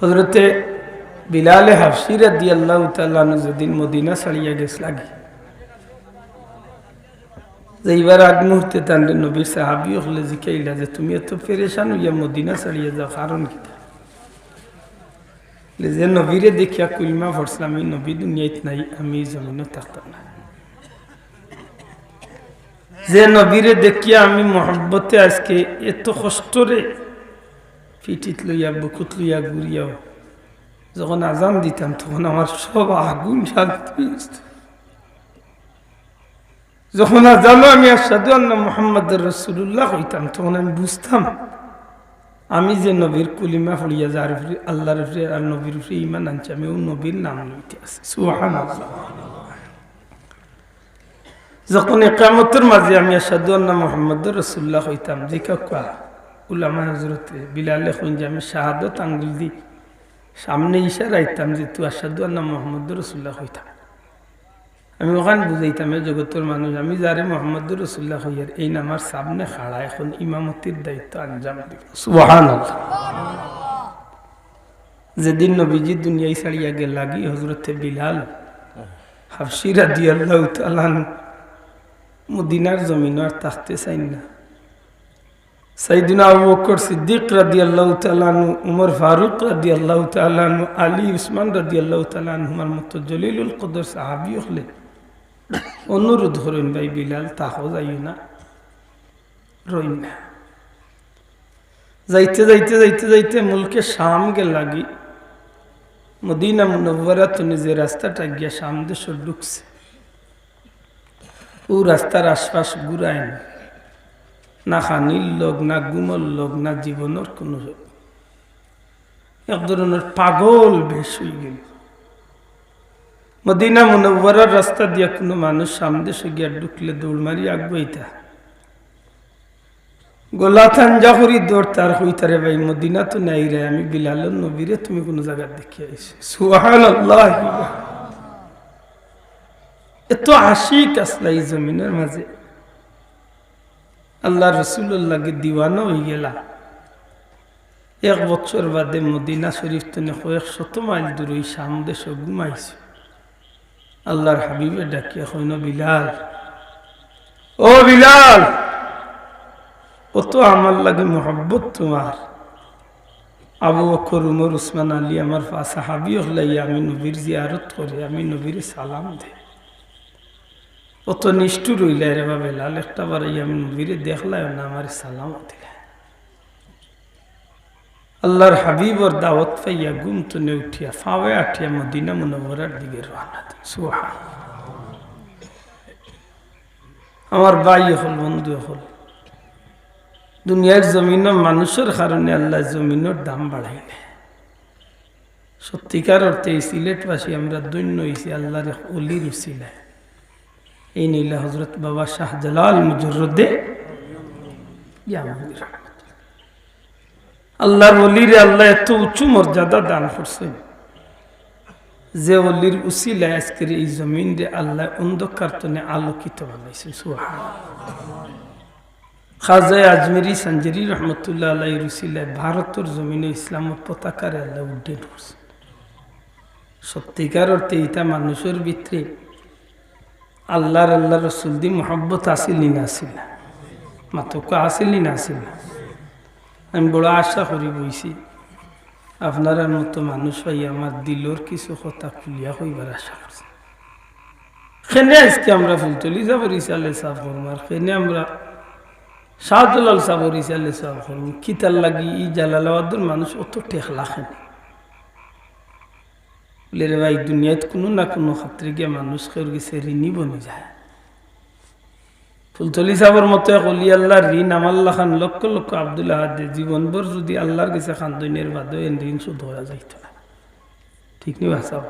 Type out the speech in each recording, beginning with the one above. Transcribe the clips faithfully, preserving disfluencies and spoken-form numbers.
হযরতে বিলালে হাবশী রাদিয়াল্লাহু তাআলা আনহু যেদিন মদিনা ছাড়িয়া গেছলাগি, যাইবার আগ মুহূর্তে তানরে নবীর সাহাবী অকলে জিকাইলা যে, "তুমি এত পেরেশান অইয়া মদিনা ছাড়িয়া যাও, কারণ কিতা?" বলে, "যে নবীরে দেখিয়া কলিমা পড়ছিলাম, ই নবী দুনিয়াত নাই, আমি ই জমিনো থাকতাম না। যে নবীরে দেখিয়া আমি মহব্বতে আজকে এত কষ্টরে পিঠিত লইয়া, বুকুত লইয়া ঘুরিয়াও যখন আজান দিতাম, তখন আমার সব আগুন শান্ত অইয়া যেত। যখন আজানো আমি আশহাদু আন্না মুহাম্মাদুর রাসূলুল্লাহ কইতাম, তখন আমি বুঝতাম, আমি যে নবীর কলিমা পড়িয়া যার উপরে, আল্লাহর উপরে আর নবীর উপরে ঈমান আনছি, আমি অউ নবীর নাম লইতে আছি।" সুবহানাল্লাহ। যখন ইকামতর মাঝে আমি আশহাদু আন্না মুহাম্মাদুর রাসূলুল্লাহ কইতাম, জিকাউক্কা উলামায়ে হযরতে বিলালে কইন যে আমি শাহাদত আঙ্গুল দি সামনে ইশারা দিতাম যে তুই আশহাদু আন্না মুহাম্মাদুর রাসূলুল্লাহ কইতাম। আমি অখান বুঝাইতাম, এ জগতর মানুষ, আমি যারে মুহাম্মাদুর রাসূলুল্লাহ কইয়ার, এইন আমার সামনে খাড়া, এখন ইমামতির দায়িত্ব আঞ্জাম দিবো। সুবহানাল্লাহ। যেদিন নবীজি দুনিয়া ছাড়িয়া গেলাগি, হযরতে বিলাল হাবশী রাদিয়াল্লাহু তাআলা আনহু মদিনার জমিনো আর থাকতে চাইন না। সাইয়েদুনা আবু বকর সিদ্দিক রাদিয়াল্লাহু তাআলা আনহু, উমর ফারুক রাদিয়াল্লাহু তাআলা আনহু, আলী, উসমান রাদিয়াল্লাহু তাআলা আনহুমার মতো জলিলুল কদর সাহাবী অকলে অনুরোধ করইন, "ভাই বিলাল, থাকো, যাইও না, রইন না।" যাইতে, যাইতে, যাইতে, যাইতে মুলকে শাম গেলাগি, মদিনা মুনাওয়ারা তনে যে রাস্তাটা গিয়া শাম দেশো ঢুকছে, অউ রাস্তার আশপাশ ঘুরাইন, না খানির লগ, না ঘুমর লগ, না জীবনর কুনু লগ। এক ধরনর পাগল বেশ অইগেল। মদিনা মুনাওয়ারার রাস্তা দিয়া কুনু মানুষ শাম দেশো গিয়া ঢুকলে দৌড় মারি আগুয়াইতা। গলা টাইনা করি ধরতা আর কইতা, "রে ভাই, মদিনা তো নাই রে, আমি বিলালর নবীরে তুমি কুনু জাগাত দেখিয়া আইছো।" সুবহানাল্লাহ। এত আশিক আছলা ই জমিনর মাঝে, আল্লাহর রসুলর লাগি দিওয়ানা অইগেলা। এক বছর বাদে মদিনা শরীফ তনে কয়েক শত মাইল দূরই শাম দেশো ঘুমাইছে। আল্লাহর হাবিবে ডাকিয়া কইন, "বিলাল, ও বিলাল, অত আমার লাগি মহব্বত তুমার।" আবু বকর, উমর, উসমান, আলী, আমার পাঁচ সাহাবী অকলে, "আমি নবীর জিয়ারত করি, আমি নবীরে সালাম দেই।" অত নিষ্ঠুর অইলায় রে বা বিলাল, একটা বার আইয়া আমি নবীরে দেখলায়ও না, আমারে সালামও দিলায় না। আল্লাহর হাবিবর দাওয়াত পাইয়া ঘুম তনে উঠিয়া, ফাওয়ে আটিয়া মদিনা মুনাওয়ারার দিকে রওয়ানা দিন। সুবহান। আমার ভাই অকল, বন্ধু অকল, দুনিয়ার জমিনো মানুষর কারণে আল্লায় জমিনর দাম বাড়াইলে। সত্যিকার অর্থে ই সিলেটবাসী আমরা ধন্য অইছি আল্লাহর এক অলির উসিলায়। এইন অইলা হযরত বাবা শাহজালাল মুজররদে ইয়ামনি রহমতুল্লাহ। আল্লাহর অলিরে আল্লায় এত উঁচু মর্যাদা দান করছইন, যে অলির উসিলায় আজকের ই জমিনরে আল্লায় অন্ধকার তনে আলোকিত বানাইছইন। সুবহানাল্লাহ। খাজায়ে আজমিরি সানজারি রহমতুল্লাহ আলাইহির উসিলায় ভারতর জমিনো ইসলামর পতাকারে আল্লায় উড্ডীন করছইন। সত্যিকার অর্থে ইতা মানুষর ভিতরে আল্লাহর, আল্লাহর রসুলদি মহব্বত আছিল নি না আছিল না? মাতউক্কা, আছিল নি না আছিল না? আমি বড় আশা করি বইছি, আপনারার মতো মানুষ পাইয়া আমার দিলর কিছু কথা খুলিয়া কইবার আশা করছি। কেনে আইজকে আমরা ফুলতলি সাবর ইসালে সাফ করমু, আর কেনে আমরা শাহজালাল সাবর ইসালে সাফ করমু? কিতার লাগি ই জালালাবাদর মানুষ অত ঠেকলা কেনে? বলে, রে ভাই, দুনিয়াত কুনু না কুনু খাতিরে গিয়া মানুষ কেউর গেছে ঋণী বনি যায়। ফুলতলি সাবর মতো এক অলি আল্লাহর ঋণ আমার লাখান লক্ষ লক্ষ আব্দুল আহাদে জীবনভর যুদি আল্লাহর গেছে কান্দইন, এর বাদেও এইন ঋণ শোধ করা যাইতো না। ঠিক নি বা সাব?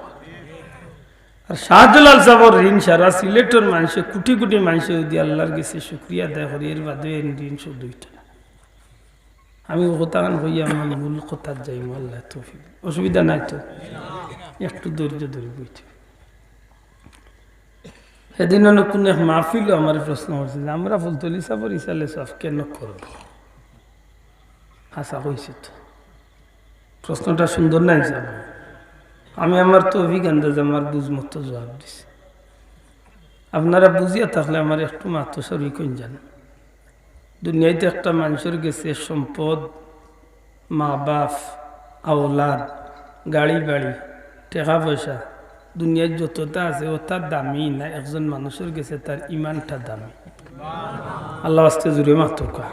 আর শাহজালাল সাবর ঋণ সারা সিলেটর মানষে, কুটি কুটি মানষে যুদি আল্লাহর গেছে শুকরিয়া আদায় করি, এর বাদেও এইন ঋণ শোধ অইতো না। আমি অউ কথাখান কইয়া আমার মূল কথাত যাইমু, আল্লায় তৌফিক। অসুবিধা নাই তো? একটু ধৈর্য ধরি বইতে। সেদিন অনো কুনু এক মাহফিলো আমারে প্রশ্ন করছে যে, "আমরা ফুলতলি সাবর ইসালে সাফ কেনে করমু?" হাছা কইছি তো। প্রশ্নটা সুন্দর নায় সাব? আমি আমার তৌফিক আন্দাজে আমার বুঝ মতো জবাব দিছি। আপনারা বুঝিয়া থাকলে আমার একটু মাতো শরিক অইন যান। দুনিয়াইত একটা মানষর গেছে সম্পদ, মা বাপ, আওলাদ, গাড়ি বাড়ি, টেকা পয়সা, দুনিয়ার যততা আছে অতা দামি না, একজন মানষর গেছে তার ইমানটা দামি। আল্লার ওয়াস্তে জুরে মাতউক্কা।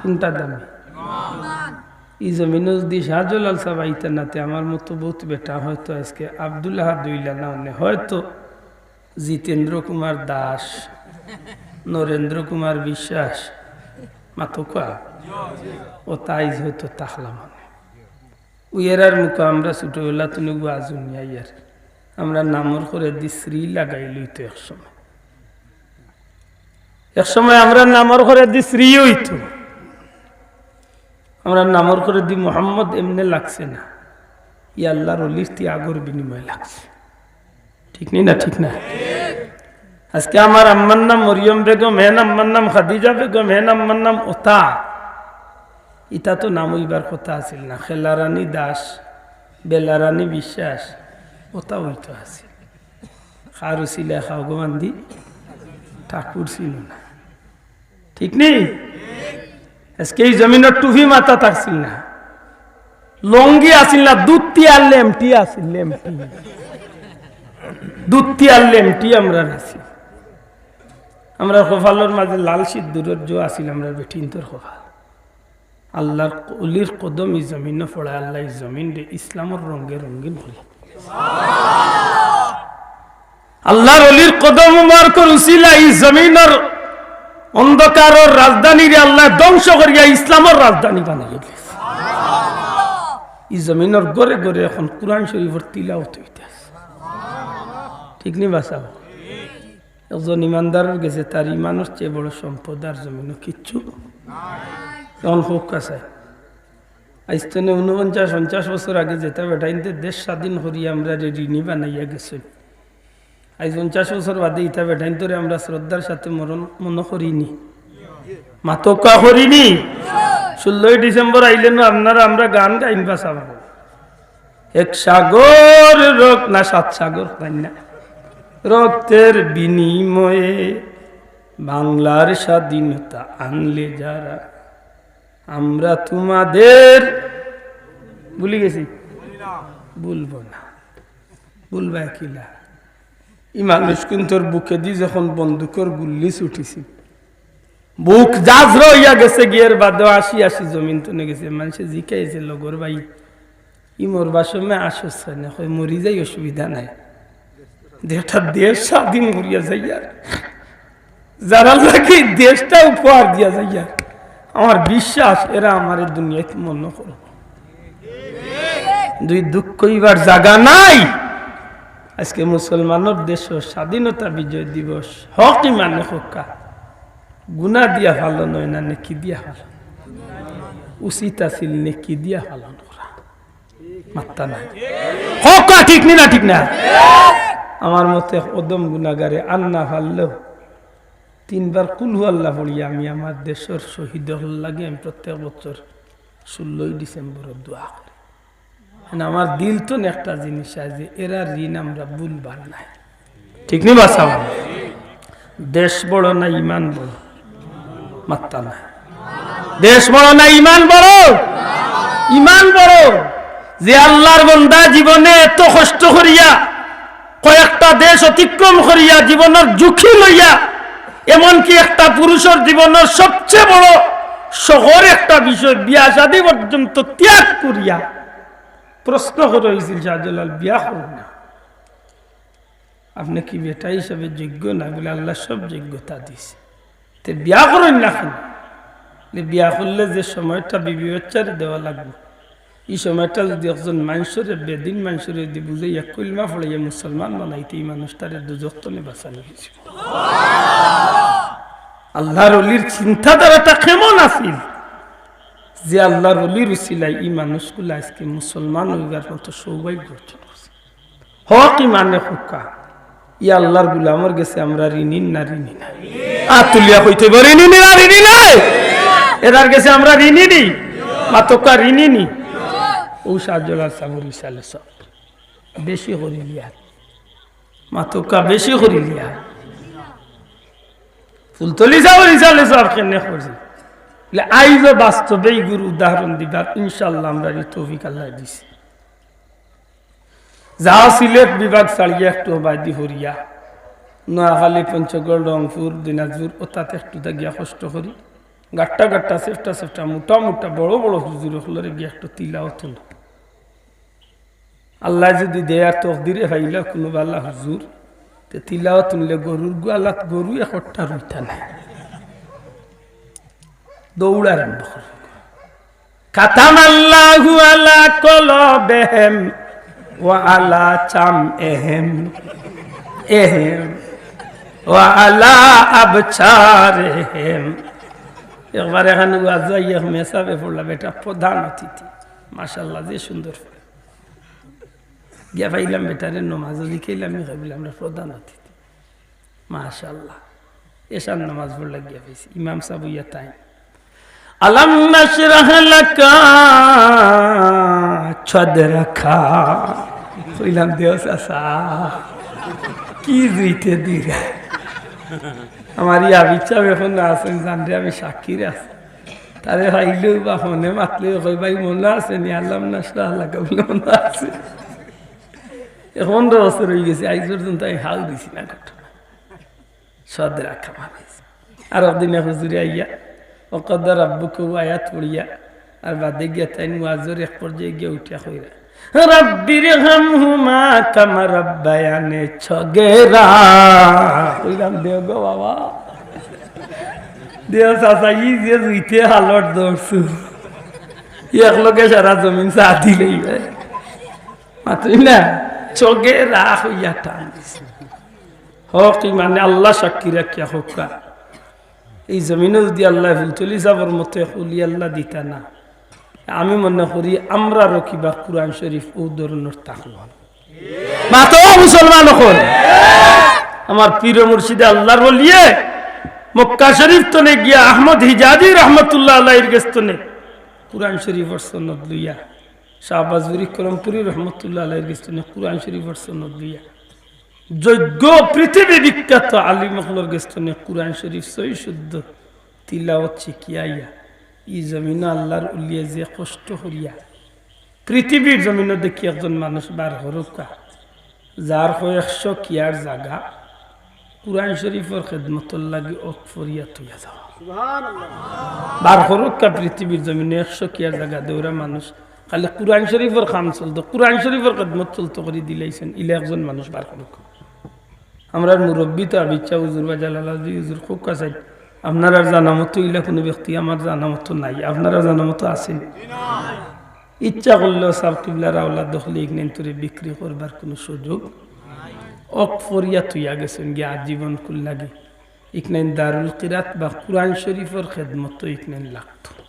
কুনটা দামি? ই জমিনো যুদি শাহজালাল সাব আইতা না তে আমার মতো বউত বেটা হয়তো আইজকে আব্দুল আহাদ অইলা না অনে, হয়তো জিতেন্দ্র কুমার দাস, নরেন্দ্র কুমার বিশ্বাস, মাতউক্কা, অতা আইজ হয়তো থাকলাম অনে। অউ এরার মুখো আমরা ছুটোবেলা থনে ওয়াজ হুনিয়া আইয়ার। আমরা নামর খরে দি শ্রী লাগাইল অইতো এক সময়। এক সময় আমরা নামর খরে দি শ্রী অইতো। আমরা নামর খরে দি মোহাম্মদ এমনে লাগছে না। ই আল্লার অলির ত্যাগর বিনিময়ে লাগছে। ঠিক নি না? ঠিক না? আইজকে আমার আম্মার নাম মরিয়ম বেগম, হেন আম্মার নাম খাদিজা বেগম, হেন আম্মার নাম অতা। ইতা তো নাম অইবার কথা আছিল না। খেলারানী দাস, বেলারানী বিশ্বাস, অতা অইতো আছিল। কার উছিলায় কও গো বান্দি, ঠাকুর ছিল না। ঠিক নি? আইজকে ই জমিনো টুপি মাথাত আছিল না, লুঙ্গি আছিল না, ধুতি আর লেংটি আছিল, লেংটি। ধুতি আর লেংটি আমরার আছিল। আমরার কপালর মাঝে লাল সিদ্দুরর জো আছিল, আমরার বেটিন্তর কপাল। আল্লার অলির কদম ই জমিনো পড়ায়, আল্লায় ই জমিনরে ইসলামর রঙে রঙিন করি। আল্লার অলির কদম মুবারকর উছিলায় ই জমিনর অন্ধকারর রাজধানীরে আল্লায় ধ্বংস করিয়া ইসলামর রাজধানী বানাইয়া দিছে। ই জমিনর ঘরে ঘরে এখন কুরআন শরিফর তিলাওত অইতাছে। ঠিক নি বা সাব? একজন ইমানদারর গেছে তার ইমানর চেয়ে বড় সম্পদ আর জমিনো কিচ্ছু নাই। এখন কউক্কা চাই, আইজ থনে ঊনপঞ্চাশ পঞ্চাশ বছর আগে যেতা বেটাইন্তে দেশ স্বাধীন করিয়া আমরারে ঋণী বানাইয়া গেছইন, আইজ পঞ্চাশ বছর বাদে ইতা বেটাইন্তরে আমরা শ্রদ্ধার সাথে মরণ মনো করি নি? মাতউক্কা, করি নি? ষোলোই ডিসেম্বর আইলে নু আপনারা আমরা গান গাইন বা সাব। এক সাগর রক-, না, সাত সাগর, তাই না? রক্তের বিনিময়ে বাংলার স্বাধীনতা আনলে যারা, আমরা তোমাদের, ভুলি গেছি? ভুলবো না। ভুলবা কিলা? ই মানুষগুইন্তর বুকেদি যখন বন্দুকর গুল্লি ছুটিছিল, বুক জাজরা অইয়া গেছে গি, এর বাদেও আসি আসি জমিন থনে গেছে। মানষে জিকাইছে, "লগর ভাই, ই মরবার সময় আসস কেনে?" কয়, "মরি যাই, অসুবিধা নাই।" যে একটা দেশ স্বাধীন করিয়া যাইয়ার, যারার লাগি দেশটা উপহার দিয়া যাইয়ার, আমার বিশ্বাস এরা আমারে দুনিয়াত মনো করবো। দুই দুঃখ অইবার জাগা নাই। আইজকে মুসলমানর দেশো স্বাধীনতা বিজয় দিবস, হক ইমানে কউক্কা, গুনা দিয়া পালন অয় না, নেকি দিয়া পালন? উচিত আছিল নেকি দিয়া পালন করা। মাত্তা নাই। কউক্কা, ঠিক নি না? ঠিক না? আমার মতো এক অদম গুনাগারে আর না পারলেও তিনবার কুল হু আল্লাহ পড়িয়া আমি আমার দেশর শহীদ অকলর লাগি আমি প্রত্যেক বছর ষোলোই ডিসেম্বরো দোয়া করি। মানে আমার দিল থনে একটা জিনিস আছে যে এরার ঋণ আমরা ভুলবার নায়। ঠিক নি বা সাব? দেশ বড় না ইমান বড়? মাত্তা না। দেশ বড় না ইমান বড়? ইমান বড়। যে আল্লার বন্দা জীবনে এত কষ্ট করিয়া, কয়েকটা দেশ অতিক্রম করিয়া, জীবনর ঝুঁকি লইয়া, এমনকি একটা পুরুষর জীবনর সবচেয়ে বড় শহর একটা বিষয়, বিয়া শাদী পর্যন্ত ত্যাগ করিয়া, প্রশ্ন করা অইছিল, "শাহজালাল, বিয়া করো না?" আপনে কি বেটা হিসাবে যোগ্য না? বলে, "আল্লায় সব যোগ্যতা দিছে।" তে বিয়া করইন না কেনে? বলে, "বিয়া করলে যে সময়টা বিবি বাচ্চারে দেওয়া লাগবো, ই সময়টা যুদি একজন মানষরে, বেদিন মানষরে যুদি বুঝাইয়া কলমা পড়াইয়া মুসলমান বানাইতে, ই মানুষটারে দুজখ থনে বাঁচানি অইছে।" আল্লার অলির চিন্তাধারাটা কেমন আছিল যে আল্লার অলির উছিলায় ই মানুষগুলা আইজকে মুসলমান অইবার মতো সৌভাগ্য অর্জন করছে। হক ইমানে কউক্কা, ই আল্লার গুলামর গেছে আমরা ঋণী না ঋণী নায়? আত তুলিয়া কইতে অইবো, ঋণী নি না ঋণী নায়? এরার গেছে আমরা ঋণী নি? মাতউক্কা, ঋণী নি? অউ শাহজালাল সাবর ইসালে সওয়াব বেশি করিলিয়ার। মাতউক্কা বেশি করিলিয়ার। ফুলতলি সাবর ইসালে সওয়াব কেনে করছি। বলে, আইজও বাস্তবে ইগুর উদাহরণ দিবার ইনশাআল্লাহ আমরারে তৌফিক আল্লায় দিছে। যা সিলেট বিভাগ ছাড়িয়া একটু বায়দি হরিয়া, নোয়াখালী, পঞ্চগড়, রংপুর, দিনাজপুর, অতাত একটু তা গিয়া কষ্ট করি। গাট্টা গাট্টা, সেফটা সেফটা, মোটা মোটা, বড় বড় হুজুর অকলরে গিয়া একটু তিলাওয়াত হুনো। আল্লায় যুদি দেয় আর তকদিরে পাইলা কুনু বালা হুজুর, তে তিলাওয়াত হুনলে গরুর গোয়ালাত গরু একটা রইতা নায়। দৌড় আরম্ভ করবো। ختم الله على قلوبهم وعلى سمعهم وعلى أبصارهم। একবার এখান ওয়াজো আইয়া এক মেসাবে পড়লা, বেটা প্রধান অতিথি। মাশাআল্লাহ, যে সুন্দর পড়ে। গিয়া পাইলাম বেটারে, নমাজও জিকাইলাম, আমি ভাবলাম আমরা প্রধান অতিথি। মাশাআল্লাহ। এশার নামাজ পড়লা গিয়া পাইছি। ইমাম সাব অইয়া তাইন। ألم نشرح لك صدرك। কইলাম, "দেও চাচা, কি জুইতে দিরা?" আমার ই হাফিজ সাব অখনো আছইন, জানরে আমি সাক্ষীর আছি। তারে পাইলেউ বা ফোনে মাতলেউ কই, "ভাই, মনো আছে নি? আলাম নাশরাহ লাকা।" বলে, "মনো আছে।" অখন পনরো বছর অইগেছে, আইজ পর্যন্ত আমি হাউ দিছি না ঘটনা। সদরা কামাল অইছে। আর একদিন এক হুজুরে আইয়া, "ওয়া কাদা রাব্বুকা" আয়াত পড়িয়া, আর বাদে গিয়া তাইন ওয়াজর এক পর্যায়ে গিয়া উঠিয়া কইরা, "রাব্বিরহামহুমা কামা রাব্বায়ানি সগীরা।" কইলাম, "দেও গো বাবা, দেও চাচা, ই যে জুইতে হালত ধরছু, ই একলগে সারা জমিন চা দিলেই ভাই।" মাতই না, সগীরা কইয়া টান দিছে। হক ইমানে আল্লাহ সাক্ষী রাখিয়া কউক্কা, এই জমিনো যুদি আল্লায় ফুলতলি সাবর মতো এক অলি আল্লাহ দিতা না, আমি মনে করি আমরারও কিবা কুরআন শরীফ অউ ধরনর থাকলো না। মাতো মুসলমান অকল, আমার পীর মুর্শিদে আল্লাহর ওলিয়ে মক্কা শরীফ তনে গিয়া আহমদ হিজাজি রহমতুল্লাহ আলাইহির গেছ তনে কুরআন শরীফর সনদ লইয়া, শাহবাজ বুরি করমপুরি রহমতুল্লাহ আলাইহির গেছ তনে কুরআন শরীফর সনদ লইয়া, যোগ্য পৃথিবী বিখ্যাত আলিম অকলর গেছ তনে কুরআন শরীফ সহি শুদ্ধ তিলাওয়াত শিখিয়া আইয়া, ই জমিনো আল্লাহর উলিয়ে যে কষ্ট করিয়া পৃথিবীর জমিনো দেখি একজন মানুষ বার করউক্কা, যার কয় একশো কিয়ার জাগা কুরআন শরীফর খেদমতর লাগি অকফ করিয়া থইয়া যাওয়া। সুবহানাল্লাহ। বার করউক্কা পৃথিবীর জমিনো একশো কিয়ার জাগা দেউরা মানুষ খালি কুরআন শরীফর কাম চলতো, কুরআন শরীফর খেদমত চলতো করি দিলাইছইন, ইলা একজন মানুষ বার করউক্কা। আমরার মুরব্বি তো আবিচ্ছা হুজুর বা জালালাজি হুজুর কউক্কা চাইন, আপনারার জানা মতো ইলা কুনু ব্যক্তি আমার জানা মতো নাই, আপনারার জানা মতো আছেনি? ইচ্ছা করলেও সাব কিবলার আওলাদ অকলে ইগনাইন্তরে বিক্রি করবার কুনু সুযোগ, অকফ করিয়া থইয়া গেছইন গিয়া আজীবন কুন লাগি। ইগনাইন দারুল কিরাত বা কুরআন শরীফর খেদমতো ইগনাইন লাগতো।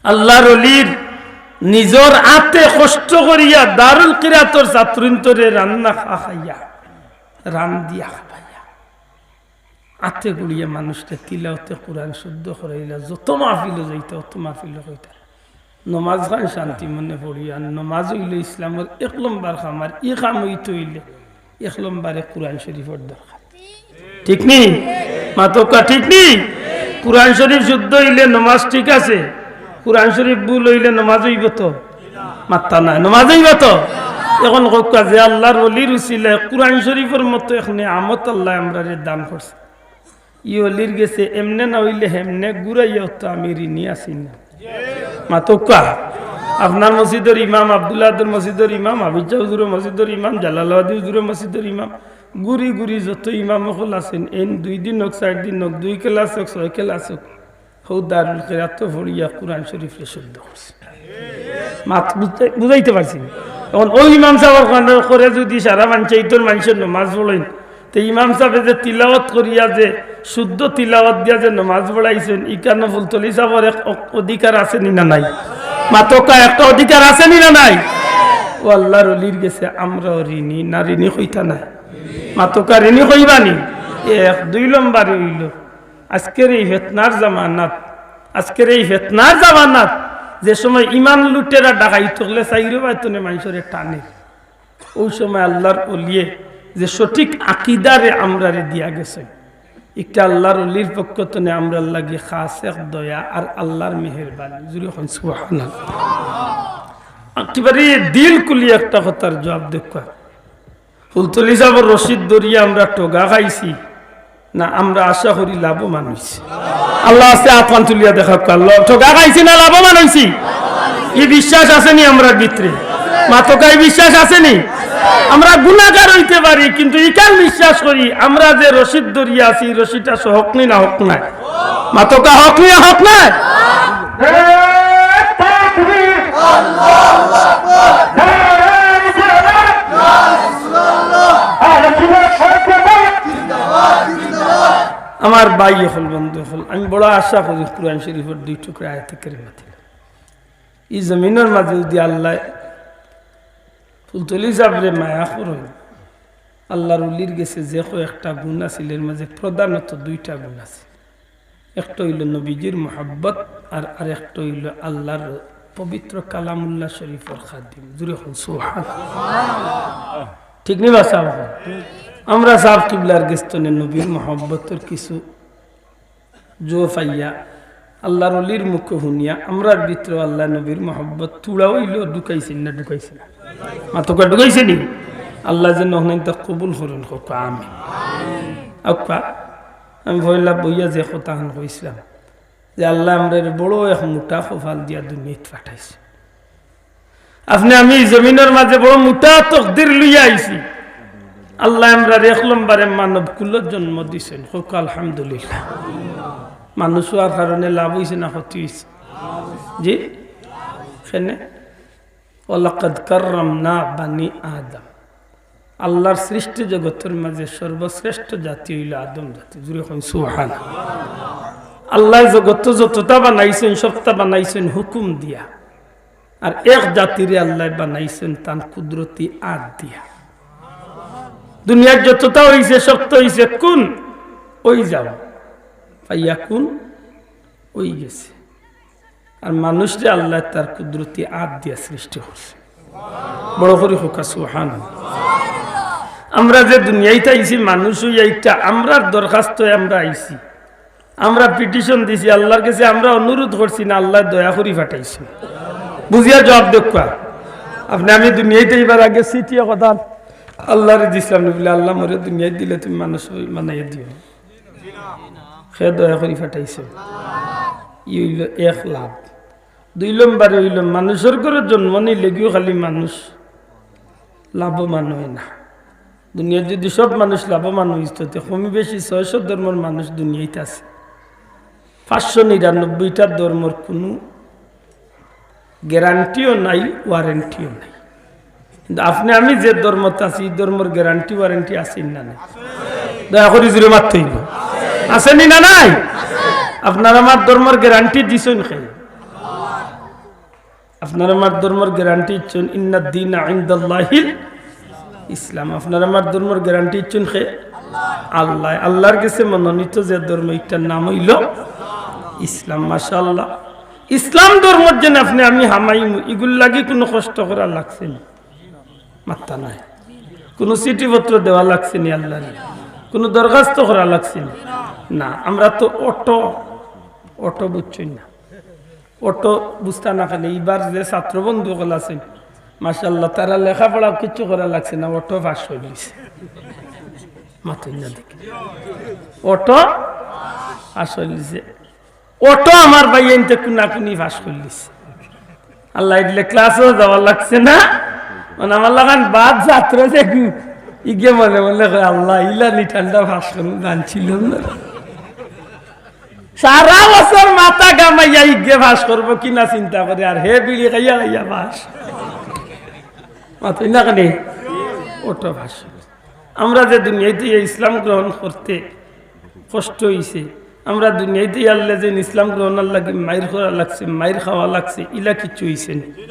আল্লাহর ওলির নিজর আতে কষ্ট করিয়া দারুল কিরাতর ছাত্রইন্তরে রান্না খাওয়াইয়া, রান্দিয়া খাওয়াইয়া, আতে গুড়িয়া মানুষরে তিলাওতে কুরআন শুদ্ধ করাইলা। যত মাহফিলো যাইতা, অত মাহফিলো কইতা, "নমাজ খান শান্তি মনে পড়ি, আর নমাজ অইলো ইসলামর এক লম্বর কাম, আর ই কাম অইতো অইলে এক লম্বরে কুরআন শরীফর দরকার।" ঠিক নি? মাতউক্কা, ঠিক নি? কুরআন শরীফ শুদ্ধ অইলে নমাজ ঠিক আছে, কুরআন শরীফ ভুল অইলে নমাজ অইবো তো? মাত্তা নাই, নমাজ অইবো তো? অখন কউক্কা যে আল্লাহর ওলির উসিলায় কুরআন শরীফর মতো এক নিয়ামত আল্লায় আমরারে দান করছে, ই ওলির গেছে এমনে না অইলে হেমনে ঘুরাইয়াও তো আমি ঋণী আছি না। মাতউক্কা। আপনার মসজিদর ইমাম, আব্দুল আহাদর মসজিদর ইমাম, আবিচ্ছা হুজুরর মসজিদর ইমাম, জালালাবাদী হুজুরর মসজিদর ইমাম, ঘুরি ঘুরি যত ইমাম অকল আছইন, এইন দুই দিন অউক, চাইর দিন অউক, দুই ক্লাস অউক, ছয় ক্লাস অউক, হউ দারুল কিরাতো পড়িয়া কুরআন শরীফরে শুদ্ধ করছে। মাত বুঝতে, বুঝাইতে পারছি নি? অখন অউ ইমাম সাবর কারণে করে যুদি সারা পঞ্চায়েতর মানষে নমাজ পড়ইন, তে ইমাম সাবে যে তিলাওয়াত করিয়া যে শুদ্ধ তিলাওয়াত দিয়া যে নমাজ পড়াইছইন, ইখানো ফুলতলি সাবর এক অ-, অধিকার আছে নি না নাই? মাতউক্কা, একটা অধিকার আছে নি না নাই? অউ আল্লাহর ওলির গেছে আমরাও ঋণী, না ঋণী কইতা নায়? মাতউক্কা, ঋণী কইবা নি? এক, দুই লম্বরে অইলো, আজকের এই ফিতনার জামানাত, আজকের এই ফিতনার জামানাত যে সময় ইমান লুটেরা ডাকাইত অকলে চাইরো বায় তনে মানষরে টানে, অউ সময় আল্লার অলিয়ে যে সঠিক আকিদারে আমরারে দিয়া গেছে, ইটা আল্লার অলির পক্ষ তনে আমরার লাগি খাস এক দয়া আর আল্লার মেহেরবানি। জুরে কইন সুবহানাল্লাহ। একেবারে দিল খুলি একটা কথার জুয়াব দেউক্কা। ফুলতলি সাবর রশিদ ধরিয়া আমরা ঠগা খাইছি, না আমরা আশা করি লাভবান অইছি? আল্লার আস্তে আত খান তুলিয়া দেখাউক্কা, আল্লাহ, ঠগা খাইছি না লাভবান অইছি? ই বিশ্বাস আছে নি আমরার ভিতরে? মাতকা, ই বিশ্বাস আছে নি? আমরা গুনাগার অইতে পারি, কিন্তু ইখান বিশ্বাস করি, আমরা যে রশিদ ধরিয়া আছি, ই রশিটা সহক নি না হক নায়? মাতকা, হক নি না হক নায়? আমার ভাই অকল, বন্ধু অকল, আমি বড় আশা করি কোরআন শরীফর দুই টুকরা আয়াতে কারিমা তিলাওয়াত। ই জমিনর মাঝে যদি আল্লায় ফুলতলি সাবরে মায়া করইন, আল্লার অলির গেছে যে কয়েকটা গুণ আছিল, এর মাঝে প্রধানত দুইটা গুণ আছে। একটা অইলো নবীজির মহব্বত, আর আরেকটা অইলো আল্লার পবিত্র কালামুল্লাহ শরীফর খাদিম। জুরে কইন সুবহানাল্লাহ। ঠিক নি বা সাব? আমরা সাব কিবলার গেছ তনে নবীর মহব্বতর কিছু জো পাইয়া, আল্লার অলির মুখো হুনিয়া, আমরার ভিতরে আল্লায় নবীর মহব্বত থুড়া অইলো ঢুকাইছইন না ঢুকাইছইন না? মাতকা, ঢুকাইছইন নি? আল্লায় যেন অখানতা কবুল করইন, কউক্কা আমিন। আউক্কা, আমি পয়লা বইয়া যে কথাখান কইছলাম, যে আল্লায় আমরারে বড় এক মুটা কপাল দিয়া দুনিয়াত পাঠাইছে। আপনে আমি ই জমিনর মাঝে বড় মুটা তকদির লইয়া আইছি। আল্লায় আমরারে এক নম্বরে মানব কুলো জন্ম দিছইন, কউক্কা আলহামদুলিল্লাহ। মানুষ অওয়ার কারণে লাভ অইছে না ক্ষতি অইছে? জি, কেনে? ওয়ালাকাদ কাররামনা বানি আদম। আল্লার সৃষ্টি জগতর মাঝে সর্বশ্রেষ্ঠ জাতি অইলো আদম জাতি। জুরে কইন সুবহানাল্লাহ। আল্লায় জগত যততা বানাইছইন, সবতা বানাইছইন হুকুম দিয়া। আর এক জাতিরে আল্লায় বানাইছইন তান কুদরতি আত দিয়া। দুনিয়ার যততা অইছে, সবতা অইছে কুন, অই যাও, ফায়াকুন, অই গেছে। আর মানুষরে আল্লায় তার কুদরতি আত দিয়া সৃষ্টি করছে। বড় করি কউক্কা সুবহানাল্লাহ। আমরা যে দুনিয়াত আইছি মানুষ অইয়া, ইটা আমরার দরখাস্তে আমরা আইছি, আমরা পিটিশন দিছি আল্লার গেছে, আমরা অনুরোধ করছি না, আল্লায় দয়া করি পাঠাইছে? বুঝিয়া জুয়াব দেউক্কা। আপনে আমি দুনিয়াত আইবার আগে চিঠি একখান আল্লারে দিছলাম নি, বুলে, "আল্লাহ, মোরে দুনিয়াত দিলে তুমি মানুষ বানাইয়া দিও।" কে দয়া করি পাঠাইছে? ই অইলো এক লাভ। দুই নম্বরে অইলো, মানুষর ঘরো জন্ম নিলেগিও খালি মানুষ লাভবান অয় না। দুনিয়াত যদি সব মানুষ লাভবান অইতো, তে কমি বেশি ছয়শো ধর্মর মানুষ দুনিয়াত আছে। পাঁচশো নিরানব্বইটা ধর্মর কুনু গ্যারান্টিও নাই, ওয়ারেন্টিও নাই। কিন্তু আপনে আমি যে ধর্মত আছি, ই ধর্মর গ্যারান্টি ওয়ারেন্টি আছে নি না নাই? দয়া করি জুরে মাততে অইবো। আছে নি না নাই? আপনার আমার ধর্মর গ্যারান্টি দিছইন কে? আপনার আমার ধর্মর গ্যারান্টি দিছইন, "ইন্নাদ দীনা ইনদাল্লাহিল ইসলাম।" আপনার আমার ধর্মর গ্যারান্টি দিছইন কে? আল্লায়। আল্লার গেছে মনোনীত যে ধর্ম, ইটার নাম অইলো ইসলাম। মাশাআল্লাহ। ইসলাম ধর্মর যেন আপনে আমি হামাইমু, ইগুর লাগি কুনু কষ্ট করা লাগছে নি? মাত্তা নাই। কুনু চিঠিপত্র দেওয়া লাগছে নি আল্লারে? কুনু দরখাস্ত করা লাগছে নি? না, আমরা তো অটো, অটো বুঝছইন না। অটো বুঝতা না কেনে, ইবার যে ছাত্র বন্ধু অকল আছইন, মাশাআল্লাহ, তারা লেখাপড়া কিচ্ছু করা লাগছে না, অটো পাস করিলিছে। মাতইন না দেখি। অটো পাস করিলিছে। অটো আমার ভাইয়াইন্তে কুনাকুনি পাস করিলিছে। আল্লায় দিলে ক্লাসও যাওয়া লাগছে না। মানে আমার লাখান বাদ ছাত্র যে কি, ইগে মনে মনে কয়, "আল্লাহ, ইলা নি ঠান্ডা পাস করমু, জানছিলাম না।" সারা বছর মাথা ঘামাইয়া ইগে পাস করবো কিনা চিন্তা করে, আর হে বিড়ি খাইয়া খাইয়া পাস। মাতইন না কেনে? Auto pass. আমরা যে দুনিয়াত ইসলাম গ্রহণ করতে কষ্ট অইছে, আমরা দুনিয়াত আল্লায় যে ইসলাম গ্রহণর লাগি মাইর করা লাগছে, মাইর খাওয়া লাগছে, ইলা কিচ্ছু অইছে নি?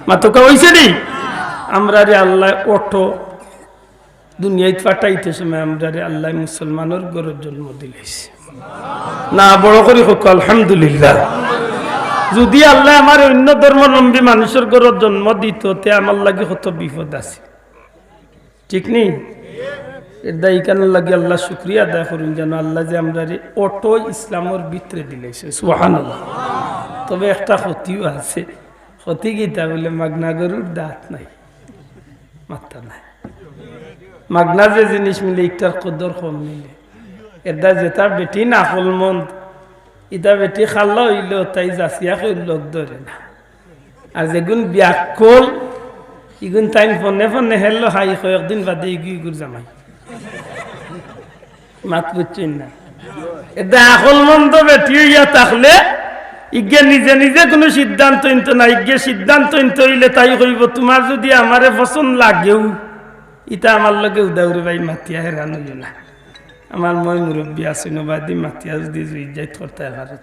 মাতকা, অইছে নি? আমরারে আল্লায় অটো দুনিয়াত পাঠাইতে সময় আমরারে আল্লায় মুসলমানর ঘরো জন্ম দিলাইছে। না, বড় করি কউক্কা আলহামদুলিল্লাহ। যদি আল্লায় আমারে অইন্য ধর্মাবলম্বী মানুষর ঘরো জন্ম দিত, তে আমার লাগি কত বিপদ আছিল, ঠিক নি? এরদায় ইখানর লাগি আল্লার শুকরিয়া আদায় করুন, যেন আল্লায় যে আমরারে অটো ইসলামর ভিতরে দিলাইছে। সুবহানাল্লাহ। তবে একটা ক্ষতিও আছে। ক্ষতি কিতা বুলে, মাগনা গরুর দাঁত নাই, মাথা নাই। মাগনা যে জিনিস মিলে, ইটার কদর কম মিলে। এরদায় যেটা বেটিন আকলমন্দ, ইটা বেটি খাল্লা অইলো, তাই যাচিয়া কেউ লগ ধরে না। আর যেগুন বিয়াক্কল, ইগুন তাইন ফোনে ফোনে হেলো হাই, কয়েকদিন বাদে ইগু ইগুর জামাই। মাত বুঝছইন না? এরদায় আকলমন্দ বেটি অইয়া থাকলে ইগে নিজে নিজে কুনু সিদ্ধান্ত নিত না। ইগে সিদ্ধান্ত নিত অইলে তাই কইবো, "তুমার যুদি আমারে পছন্দ লাগেও, ইটা আমার লগে উদাউরে ভাই মাতিয়া হেরান অইও না। আমার ময় মুরব্বি আছইন, বাদি মাতিয়া যুদি জুইত যাইত করতায় পারো।"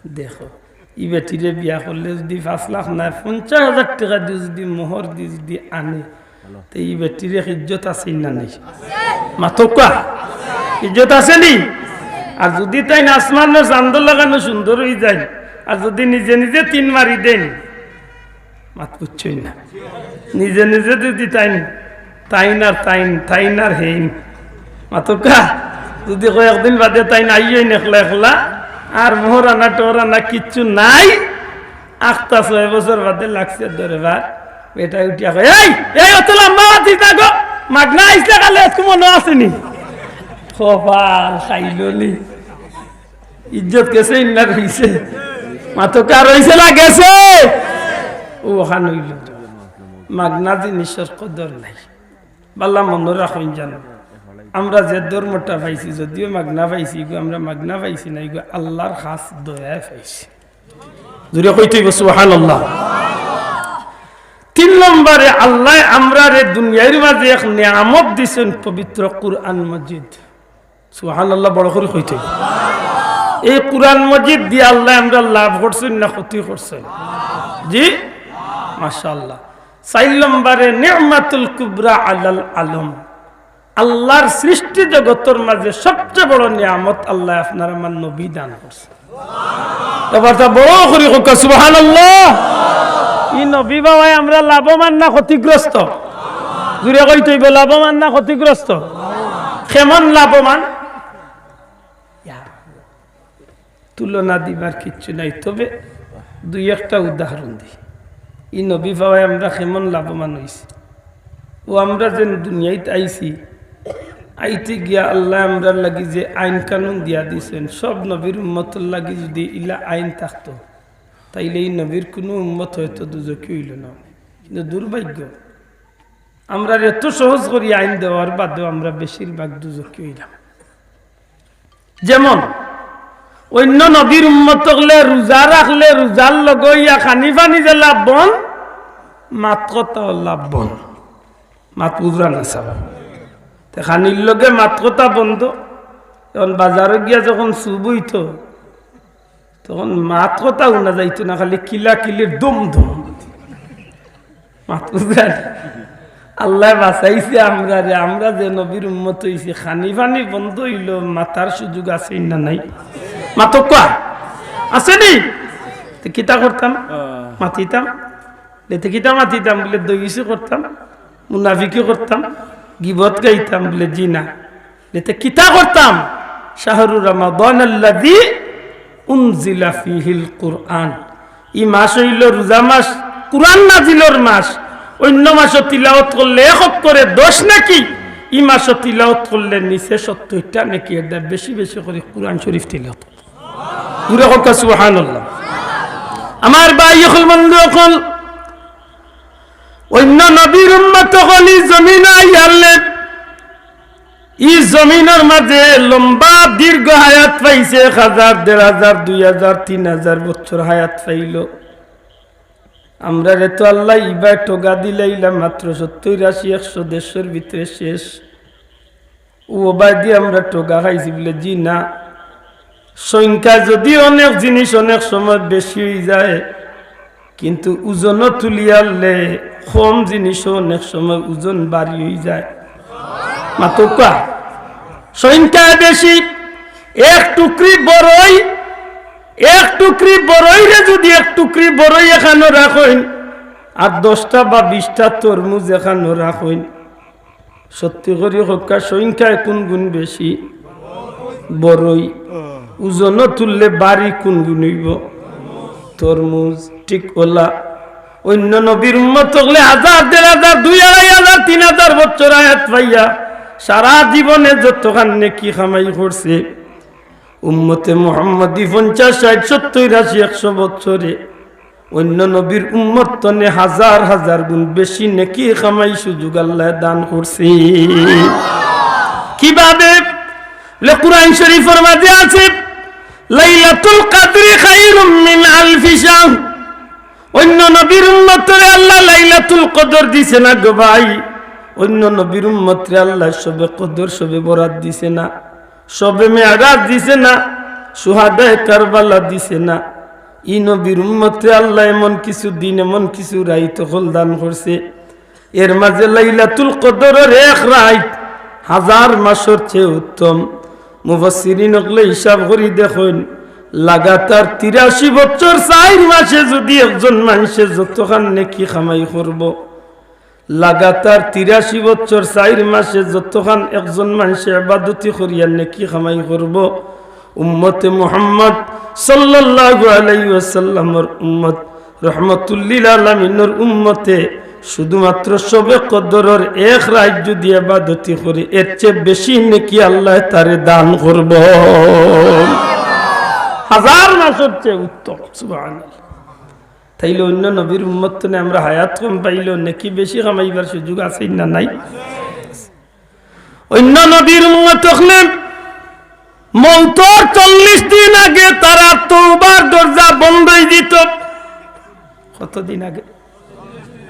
দেখো, ই বেটিরে বিয়া করলে যুদি পাঁচ লাখ নায়, পঞ্চাশ হাজার টেকা দি যুদি মোহর দি যুদি আনে, তে ই বেটির এক ইজ্জত আছে না নাই? মাতউক্কা, ইজ্জত আছে নি? আর যুদি তাইন আসমানর চান্দর লাখান সুন্দর অইযাইন, আর যুদি নিজে নিজে তিন মারি দেইন, মাত বুঝছইন না? নিজে নিজে যুদি তাইন, তাইন আর তাইন, তাইন আর হেইন, মাতউক্কা, যুদি কয়েকদিন বাদে তাইন আইয়ইন একলা একলা, আর মোহরানা টোহরানা কিচ্ছু নাই, আখতা ছয় বছর বাদে লাগছে দরবার, বেটায় উঠিয়া কয়, "এই, এই, অত লম্বা মাতিস না গো, মাগনা আইছলে কালে একটু মনো আছে নি?" কপাল খাইলো নি। ইজ্জত গেছে ইন্না রইছে। মাতউক্কা, রইছে না গেছে? অউ অখান অইলো। মাগনা জিনিসর কদর নাই। বালা মনো রাখইন জানো, আমরা যে ধর্মটা পাইছি, যুদিও মাগনা পাইছি, ইগু আমরা মাগনা পাইছি না, ইগু আল্লার খাছ দয়ায় পাইছি। জুরে কইতে অইবো সুবহানাল্লাহ। তিন নম্বরে আল্লায় আমরারে দুনিয়ার মাঝে এক নিয়ামত দিছইন, পবিত্র কুরআন মজিদ। সুবহানাল্লাহ, বড় করি কইতে অইবো। এই কুরআন মজিদ দিয়া আল্লায় আমরার লাভ করছইন না ক্ষতি করছইন? জি, মাশাআল্লাহ। চাইর নম্বরে নি'মাতুল কুবরা আলাল আলম, আল্লার সৃষ্টি জগতর মাঝে সবচেয়ে বড় নিয়ামত আল্লায় আপনার আমার নবী দান করছইন। এবার তা বড় করি কউক্কা সুবহানাল্লাহ। ই নবী পাওয়ায় আমরা লাভবান না ক্ষতিগ্রস্ত? জুরে কইতে অইবো, লাভবান না ক্ষতিগ্রস্ত? কেমন লাভবান? ইয়া, তুলনা দিবার কিচ্ছু নাই, তবে দুই একটা উদাহরণ দেই। ই নবী পাওয়ায় আমরা কেমন লাভবান অইছি। অউ আমরা যেন দুনিয়াত আইছি, আইতে গিয়া আল্লায় আমরার লাগি যে আইন কানুন দিয়া দিছইন, সব নবীর উম্মতর লাগি যুদি ইলা আইন থাকতো, তাইলে ই নবীর কুনু উম্মত হয়তো দুজখি অইলো না। কিন্তু দুর্ভাগ্য, আমরারে এত সহজ করি আইন দেওয়ার বাদেও আমরা বেশিরভাগ দুজখি অইলাম। যেমন, অইন্য নবীর উম্মত অকলে রোজা রাখলে রোজার লগে অইয়া খানি পানি যে লাভবান, মাত কথাও লাভবান। মাত বুঝরা না সাব? তে খানির লগে মাত কথা বন্ধ। এখন বাজারো গিয়া যখন চুপ অইতো, তখন মাত কথা হুনা যাইতো না, খালি কিলাকিলির দুম দুম। মাত বুঝরা নি? আল্লায় বাঁচাইছে আমরারে, আমরা যে নবীর উম্মত অইছি, খানি পানি বন্ধ অইলো, মাতার সুযোগ আছে না নাই? মাতউক্কা, আছে নি? তে কিতা করতাম? মাতিতাম। তে কিতা মাতিতাম বুলে, দৈবিসি করতাম, মুনাফিকি করতাম, গিবত গাইতাম বুলে, জি না। তে কিতা করতাম? শাহরু রমাদান আল্লাযী উনজিলা ফীহিল কুরআন। ই মাস অইলো রোজা মাস, কুরআন নাজিলর মাস। অইন্য মাসো তিলাওত করলে এক অক্ষরে দশ নেকি, ই মাসো তিলাওত করলে নিচে সত্তইরটা নেকি। এরদায় বেশি বেশি করি কুরআন শরীফ তিলাওত করি। জুরে কউক্কা সুবহানাল্লাহ। আমার ভাই অকল, বন্ধু অকল, অইন্য নবীর উম্মত অকল ই জমিনো আইয়ারলে, ই জমিনর মাঝে লম্বা দীর্ঘ হায়াত পাইছে, এক হাজার, দেড় হাজার, দুই হাজার, তিন হাজার বছর হায়াত পাইলো। আমরারে তো আল্লায় ইবায় ঠগা দিলাইলা, মাত্র সত্তইর, আশি, একশো, দেড়শোর ভিতরে শেষ। অউ বায়দি আমরা ঠগা খাইছি বুলে, জি না। সংখ্যায় যুদি অনেক জিনিস অনেক সময় বেশি অইযায়, কিন্তু ওজনো তুলিয়ারলে কম জিনিসও অনেক সময় ওজন ভারি অইযায়। মাতউক্কা, সংখ্যায় বেশি, এক টুকরি বড়ই এক টুকরি বড়ইরে যুদি এক টুকরি বড়ই এখানো রাখইন, আর দশটা বা বিশটা তরমুজ এখানো রাখইন, সত্যি করি কউক্কা, সংখ্যায় কুন গুণ বেশি? বড়ই। ওজনো তুললে ভারি কুন গুণ অইবো? তরমুজ। ঠিক অলা, অইন্য নবীর উম্মত অকলে হাজার, দেড় হাজার, দুই, আড়াই হাজার, তিন হাজার বছর হায়াত পাইয়া সারা জীবনে যতখান নেকি কামাই করছে, উম্মতে মুহাম্মদী পঞ্চাশ, ষাইট, সত্তইর, আশি, একশো বছরে অইন্য নবীর উম্মত তনে হাজার হাজার গুণ বেশি নেকি কামাই সুযোগ আল্লায় দান করছে। কিভাবে? বলে, কুরআন শরীফর মাঝে আছে, "লাইলাতুল কদরি খায়রুম মিন আলফি শাহর।" অইন্য নবীর উম্মতরে আল্লায় লাইলাতুল কদর দিছে না গো ভাই। অইন্য নবীর উম্মতরে আল্লায় শবে কদর, শবে বরাত দিছে না, শবে মেরাজ দিছে না, শুহাদায়ে কারবালা দিছে না। ই নবীর উম্মতরে আল্লায় এমন কিছু দিন, এমন কিছু রাইত অকল দান করছে, এর মাঝে লাইলাতুল কদরর এক রাইত হাজার মাসর চেয়ে উত্তম। মুফাসসিরিন অকলে হিসাব করি দেখইন, লাগাতার তিরাশি বছর চাইর মাসে যুদি একজন মানষে যতখান নেকি কামাই করবো, লাগাতার তিরাশি বছর চাইর মাসে যতখান একজন মানষে ইবাদতি করিয়া নেকি কামাই করবো, উম্মতে মুহাম্মদ সাল্লাল্লাহু আলাইহি ওয়াসাল্লামর উম্মত, রহমতুল্লিল আলামিনর উম্মতে শুধুমাত্র শবে কদরর এক রাইত যুদি ইবাদতি করে, এর চেয়ে বেশি নেকি আল্লায় তারে দান করবো। হাজার মাসর চেয়ে উত্তম। সুবহানাল্লাহ। তাইলে অইন্য নবীর উম্মত তনে আমরা হায়াত কম পাইলেও নেকি বেশি কামাইবার সুযোগ আছে না নাই? অইন্য নবীর উম্মত অকলে মউতর চল্লিশ দিন আগে তারার তওবার দরজা বন্ধ অই দিত। কত দিন আগে?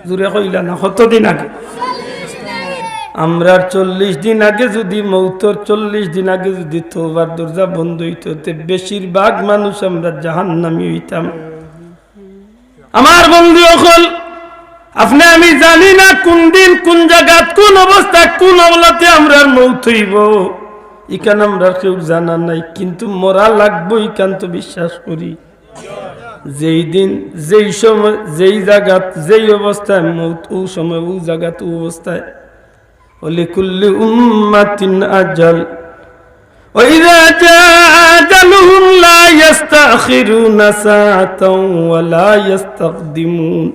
জুরে কইলা না, কত দিন আগে? আমরার চল্লিশ দিন আগে যুদি, মউতর চল্লিশ দিন আগে যুদি তওবার দরজা বন্ধ অইতো, তে বেশিরভাগ মানুষ আমরা জাহান্নামী অইতাম। আমার বন্ধু অকল, আপনে আমি জানি না কুন দিন, কুন জাগাত, কুন অবস্থায়, কুন অবলাতে আমরার মউত অইবো। ইখান আমরার কেউর জানা নাই, কিন্তু মরা লাগবো, ইখান তো বিশ্বাস করি। যেই দিন, যেই সময়, যেই জাগাত, যেই অবস্থায় মউত, অউ সময়, অউ জাগাত, অউ অবস্থায়। ولكل أمة أجل وإذا جاء أجلهم لا يستأخرون ساعة ولا يستقدمون।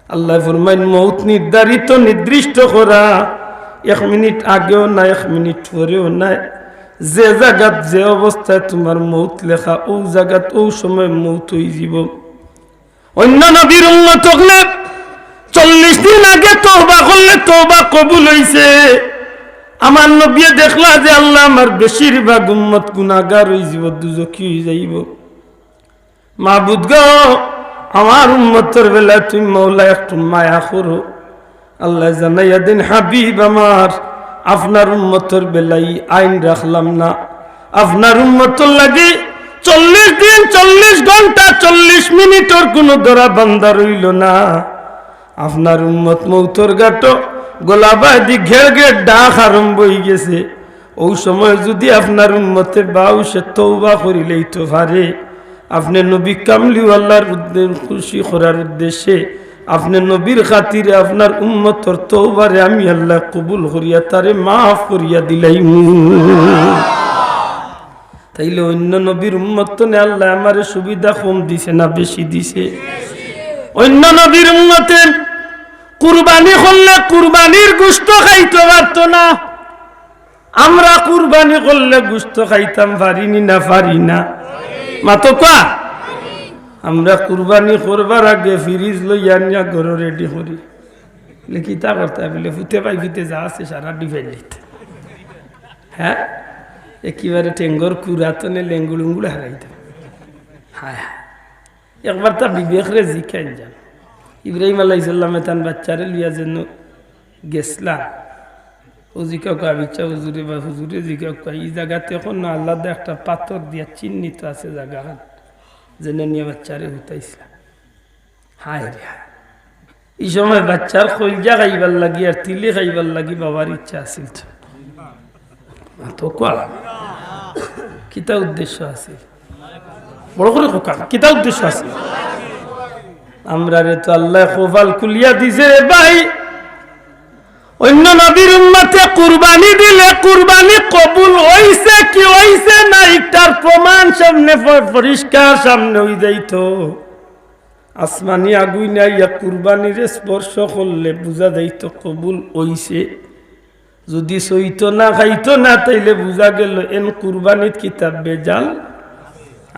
আল্লায় ফরমাইন, মউত নির্ধারিত, নির্দিষ্ট করা, এক মিনিট আগেও না, এক মিনিট পরেও না। যে জাগাত, যে অবস্থায় তুমার মউত লেখা, অউ জাগাত, অউ সময় মউত অইযিবো। অইন্য নবীর উম্মত অকলে চল্লিশ দিন আগে তওবা করলে তওবা কবুল অইছে। আমার নবীয়ে দেখলা যে, আল্লাহ, আমার বেশিরভাগ উম্মত গুনাগার অইযিবো, দুজখি অইযাইবো। মাবুদ গো, আমার উম্মতর বেলায় তুমি মওলা একটু মায়া করো। আল্লায় জানাইয়া দেইন, হাবিব আমার, আপনার উম্মতর বেলায় আইন রাখলাম না। আপনার উম্মতর লাগি চল্লিশ দিন, চল্লিশ ঘন্টা, চল্লিশ মিনিটর কুনু ধরা বান্ধা রইলো না। আপনার উম্মত মউতর ঘাটো গলাবায়দি ঘেড় ঘেড় ডাক আরম্ভ অইগেছে। অউ সময় যুদি আপনার উম্মতে বাউশে তওবা করিলাইতো পারে, আপনে নবী কামলিওয়ালার উদ্দে-, খুশি করার উদ্দেশ্যে, আপনে নবীর খাতিরে আপনার উম্মতর তওবারে আমি আল্লায় কবুল করিয়া তারে মাফ করিয়া দিলাইমু। তাইলে অইন্য নবীর উম্মত তনে আল্লায় আমারে সুবিধা কম দিছে না বেশি দিছে? অইন্য নবীর উম্মতে কুরবানি করলে কুরবানির গোশত খাইতো পারতো না। আমরা কুরবানি করলে গোশত খাইতাম পারিনি না পারি না? মাতো কওয়া। আমরা কুরবানি করবার আগে ফ্রিজ লইয়া আনিয়া ঘরো রেডি করি। বলে, "কিতা করতায়?" বলে, "ফুতে পাইপিতে যা আছে সারা ডিফাইলিত।" হ্যাঁ, একেবারে টেঙ্গর কুড়াতনে লেঙ্গুড়ুঙ্গুড় হারাইতাম। হায় হায়। একবার তা বিবেকরে জিকাইন যান, ইব্রাহিম আলাইহিস সালামে তান বাচ্চারে লইয়া যেন গেছলা। অউ জিকাউক্কা, "আবিচ্ছা হুজুরে বা হুজুরে জিকাউক্কা, ই জাগাত অখন না আলাদা একটা পাথর দিয়া চিহ্নিত আছে জাগাখান, যেন নিয়া বাচ্চারে হুতাইছলা।" হায় রে হায়। ই সময় বাচ্চার কইলজা খাইবার লাগি আর তিলি খাইবার লাগি বাবার ইচ্ছা আছিল তো। মাতো কওয়া। কিতা উদ্দেশ্য আছিল? বড় করি কউক্কা, কিতা উদ্দেশ্য আছে? আমরারে তো আল্লায় কপাল খুলিয়া দিছে রে ভাই। অইন্য নবীর উম্মতে কুরবানি দিলে কুরবানি কবুল অইছে কি অইছে না, ইটার প্রমাণ সামনে প-, পরিষ্কার সামনে অই যাইতো। আসমানি আগুইন আইয়া কুরবানিরে স্পর্শ করলে বুঝা যাইতো কবুল অইছে। যুদি সইতো না, খাইতো না, তাইলে বুঝা গেলো এন কুরবানিত কিতা ভেজাল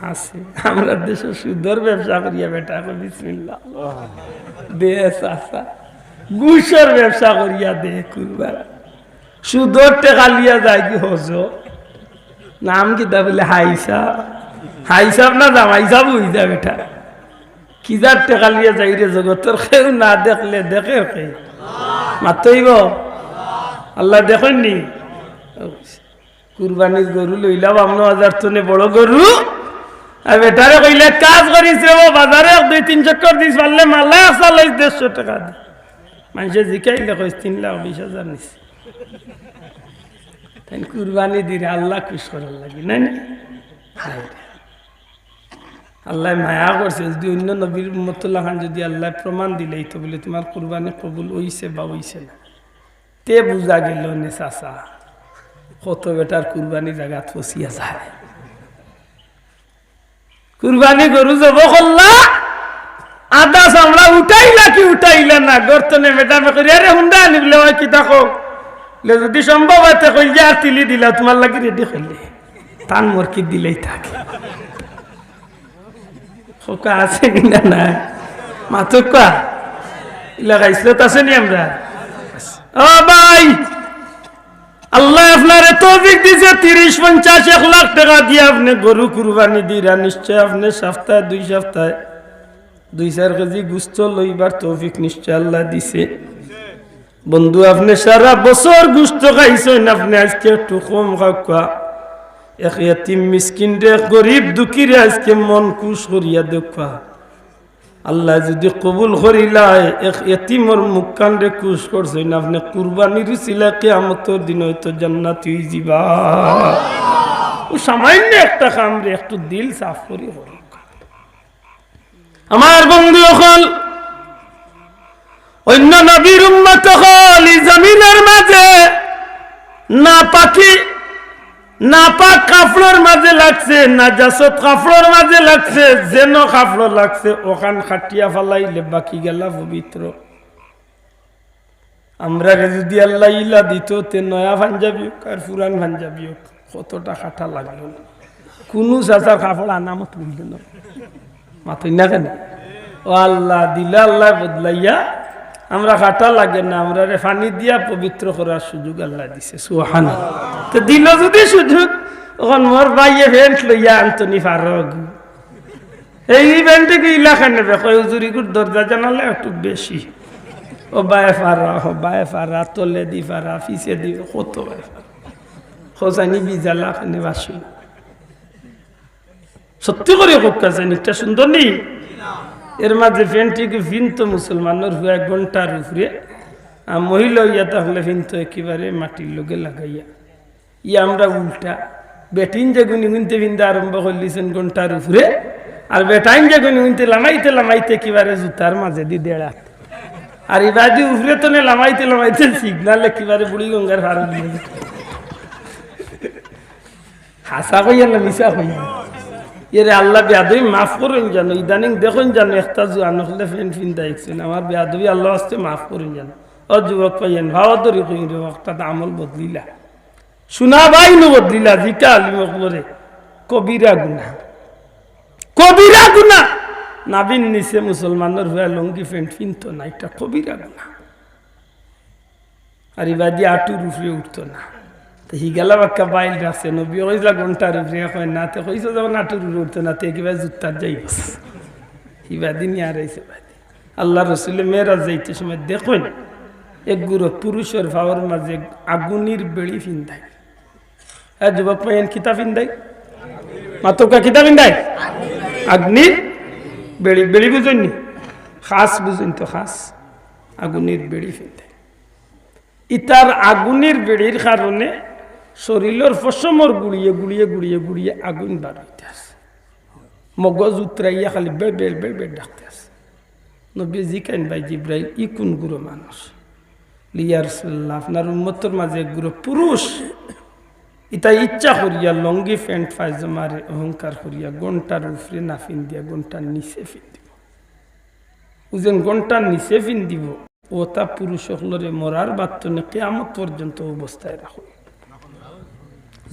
আছে। আমরার দেশো সুদর ব্যবসা করিয়া বেটা কয়, "বিসমিল্লাহ।" দে চাচা, ঘুষর ব্যবসা করিয়া দে কুরবানি। সুদর টেকা লিয়া যায় কি হজ? নাম কিতা বলে? হাইসাব। হাইসাব না জামাইসাব অই যায় বেটা। কি যার টেকা লিয়া যাইরে, জগতর কেউ না দেখলে দেখের কে? মাতইবো? আল্লায় দেখইন নি? কুরবানির গরু লইলা বাউন্ন হাজার তনে বড় গরু, আর বেটারে কইলে, "কাজ করিস রে বা, বাজারো এক দুই তিন চক্কর দিস, পারলে মালা এক চাল লইস দেড়শো টেকা দি।" মানষে জিকাইলে কইস, "তিন লাখ বিশ হাজার নিছি।" তাইন কুরবানি দিরে আল্লাহ খুশ করার লাগি, নায় নি? আল্লায় মায়া করছে, যুদি অইন্য নবীর উম্মতর লাখান যুদি আল্লায় প্রমাণ দিলাইতো বলে, "তুমার কুরবানি কবুল অইছে বা অইছে না।" তে বুঝা গেলো নে চাচা, কত বেটার কুরবানি জাগাত ফসিয়া যায়। কুরবানি গরু জবো করলা, আধা চামড়া উঠাইলা কি উঠাইলা না, গর্ত নে বেটা মে করি, "আরে হুন্ডা আনি বলে, ওই কিতা কও?" লে যুদি সম্ভব অয় তে কইলে আর তিলি দিলা, তুমার লাগি রেডি করিলে। তান মরকি দিলেই থাকে। কউক্কা আছে নি না নাই? মাতউক্কা। ইলা গাইছলত আছে নি আমরা? ও ভাই, আল্লায় আপনারে তৌফিক দিছে, তিরিশ, পঞ্চাশ, এক লাখ টেকা দিয়া আপনে গরু কুরবানি দিরা, নিশ্চয় আপনে সপ্তায়, দুই সপ্তায় দুই চাইর কেজি গুস্ত লইবার তৌফিক নিশ্চয় আল্লায় দিছে। বন্ধু, আপনে সারা বছর গুস্ত খাইছইন, আপনে আইজকে একটু কম খাউক্কা। এক এতিম মিসকিনরে, এক গরিব দুঃখীরে আইজকে মন খুশ করিয়া দেউক্কা। আল্লায় যুদি কবুল করিলায়, এক এতিমর মুখখানরে খুশ করছইন, আপনে কুরবানির উছিলায় কিয়ামতর দিন অয়তো জান্নাতি অইযিবা। অউ সামাইন্য একটা কামরে একটু দিল সাফ করি করউক্কা। আমার বন্ধু অকল, অইন্য নবীর উম্মত অকল, ই জমিনর মাজে নাপাকি, নাপাক কাপড়র মাজে লাগছে, নাজাসত কাপড়র মাজে লাগছে, যেন কাপড় লাগছে, অখান কাটিয়া ফালাইলে বাকি গেলা পবিত্র। আমরারে যুদি আল্লায় ইলা দিতো, তে নয়া পাঞ্জাবি অউক আর পুরান পাঞ্জাবি অউক, কতটা কাটা লাগলো না। কুনু চাচার কাপড় আনামত অইলো না। মাতইন না কেনে? ও আল্লাহ, দিলা আল্লায় বদলাইয়া, আমরা কাটা লাগে না, আমরারে পানি দিয়া পবিত্র করার সুযোগ আল্লায় দিছে। সুবহানাল্লাহ। তে দিলো যুদি সুযোগ, অখন মোর ভাইয়ে প্যান্ট লইয়া আনতো নি পারো। এই ইভেন্টে কি ইলাকা নেবে? কয়, "হুজুর, ইগুর দরজা জানালা একটু বেশি। ও বায় ফারা, ও বায় ফারা, তলেদি ফারা, পিছেদি কত বায় ফারা।" হোসাইনি বিজালা খানে বাসি। সত্যি করি কউক্কা চাইন, ইটা সুন্দর নি? এর মাজে প্যান্ট ইগু ফিনতো মুসলমানর পুয়া ঘন্টার উপরে, আর মহিলা অইয়া থাকলে ফিনতো একেবারে মাটির লগে লাগাইয়া। ই আমরা উল্টা। বেটিন যেগুনি হুনতে ফিন্দা আরম্ভ করলিছইন ঘন্টার উপরে, আর বেটাইন যেগুনি হুনতে লামাইতে লামাইতে একেবারে জুতার মাজেদি দেড়াত। আর ইবাদি উপরে তনে লামাইতে লামাইতে সিগনাল একেবারে বুড়ি গঙ্গার পার অইয়া যায়। হাছা কইয়ার না মিছা কইয়ার? এরে আল্লায় বেয়াদবি মাফ করইন জানো, ইদানিং দেখইন জানো, একটা জুয়ান অকলে প্যান্ট ফিন্দা দেখছইন, আমার বেয়াদবি আল্লার ওয়াস্তে মাফ করইন জানো। ও যুবক ভাইয়াইন, ভাও ধরি কইন রে, অখটাত আমল বদলিলা। শুনা ভাই নু বদলিলা, জিকা আলিম অকলরে। কবিরা গুনা। কবিরা গুনা। নাভির নিচে মুসলমানর পুয়া লুঙ্গি প্যান্ট ফিনতো না, ইটা কবিরা গুনা। আর ইবাদি আটুর উপরে উঠতো না। তে হিগালা বাক্কা বাইল রাখছে, নবীয়ে কইছলা ঘন্টার উপরে, কয় না, তে কইছো যখন আটুর উপরে উঠতো না, তে কিবা জুতার যাইবো। ইবাদি নিয়া আরাইছে বাদি। আল্লার রসুলে মেরাজ যাইতে সময় দেখইন, এক গুরু পুরুষর পাওর মাজে আগুনির বেড়ি ফিন্দাইন। এ যুবক ভাইয়াইন, কিতা ফিন্দাইন? মাতউক্কা, কিতা ফিন্দাইন? আগুনির বেড়ি। বেড়ি বুঝইন নি? খাস বুঝইন তো, খাস। আগুনির বেড়ি ফিন্দাইন। ইতার আগুনির বেড়ির কারণে শরীলর পশমর গুড়িয়ে গুড়িয়ে গুড়িয়ে গুড়িয়ে আগুন বার অইতাছে। মগজ উতরাইয়া খালি বেড় বেড় বেড় বেড় ডাকতে আছে। নবী জিকাইন, "ভাই জিব্রাইল, ই কুন গুরু মানুষ?" "ইয়া রাসূলুল্লাহ, আপনার উম্মতর মাঝে এক গুরু পুরুষ, ইতা ইচ্ছা করিয়া লুঙ্গি প্যান্ট পায়জামারে অহংকার করিয়া ঘন্টার উপরে না ফিন্দিয়া ঘন্টার নিচে ফিন্দিব।" বুঝেন, ঘন্টার নিচে ফিন্দিব। অতা পুরুষ অকলরে মরার বাদ তনে কিয়ামত পর্যন্ত অবস্থায় রাখো।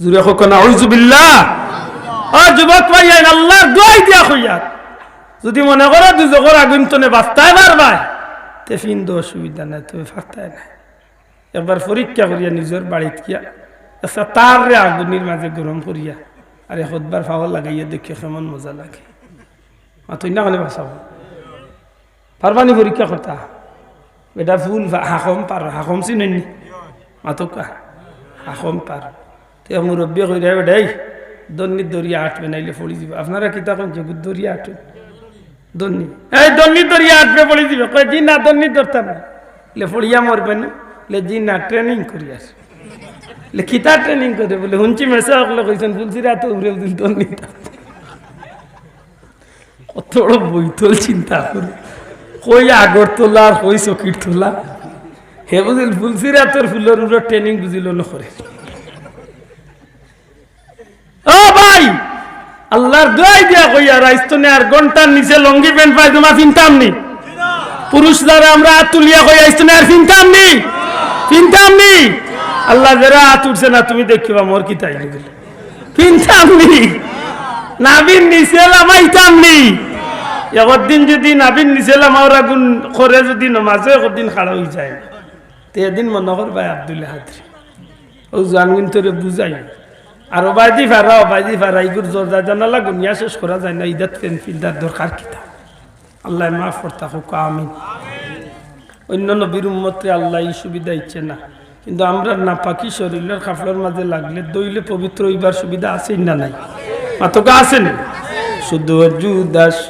জুরে কউক্কা, নাউজুবিল্লাহ। ও যুবক ভাইয়াইন, আল্লাহর দোয়াই দিয়া কইয়ার, যুদি মনে করো দুজখর আগুন তনে বাঁচতায় পারবায়, তে ফিন্দো, অসুবিধা নাই, তবে পারতায় নায়। একবার পরীক্ষা করিয়া নিজর বাড়িত গিয়া, আচ্ছা, তাররে আগুনর মাঝে গরম করিয়া, আর একবার পাও লাগাইয়া দেখিও কেমন মজা লাগে। মাতইন না কেনে বাঁচাবো। পারবানি পরীক্ষা করতা? বেটা ফুল ফা-, হাকম পার, হাকম চিনইন নি? মাতউক্কা, হাকম পার। তে মুরব্বিয়ে কইরা, "বেটা, এই দন্নির দরিয়া আটবে, নাইলে পড়ি যিবো।" আপনারা কিতা কইন যে, "দরিয়া আটবে? দন্নি, এই দন্নির দরিয়া আটবে, পড়ি যিবো।" কয়, "জি না, দন্নির ধরতাম না।" লে, "পড়িয়া মরবে না?" লে, "জি না, training করিয়ার।" লে, "কিতা training করে?" বলে, "হুনছি মেসা অকলে কইছইন, ফুলসিরাত উপরে বুলে দন্নি।" কত বড় বৈতল চিন্তা করে। কই আগরতলা আর কই চকিরতলা। হে বুঝিল ফুলসিরাতর ফুলর উপরে training বুঝিল না করে। ও ভাই, আল্লাহর দোয়াই দিয়া কইয়ার, আইজ তনে আর ঘন্টার নিচে লুঙ্গি প্যান্ট পায়জামা ফিনতাম নি। পুরুষ যারা আমরা আত তুলিয়া কই, আইজ তনে আর ফিনতাম নি, ফিনতাম নি। আল্লাহ, যেরা আত উঠছে না, তুমি দেখিবা মোর কিতা অইলো। ফিনতাম নি? নাভির নিচে লামাইতাম নি? একদিন যুদি নাভির নিচে লামাওর আগুন করে যুদি নমাজে একদিন খাড়া অইযায়, তে এদিন মনো করবায় আব্দুল কাদির। অউ জোয়ানগুইন্তরে বুঝাই। আর অবায়দি ফারা, অবায়দি ফারা, ইগুর দরজা জানালা গুনিয়া শেষ করা যায় না, ইদাত প্যান্ট ফিন্দার দরকার কিতা? আল্লায় মাফ করতা কউক্কা, আমিন। অইন্য নবীর উম্মতরে আল্লায় ই সুবিধা দিছে না, কিন্তু আমরার নাপাকি শরীলর কাপড়র মাঝে লাগলে ধইলে পবিত্র অইবার সুবিধা আছে না নাই? মাতউক্কা আছে নি? শুধু অজু দাস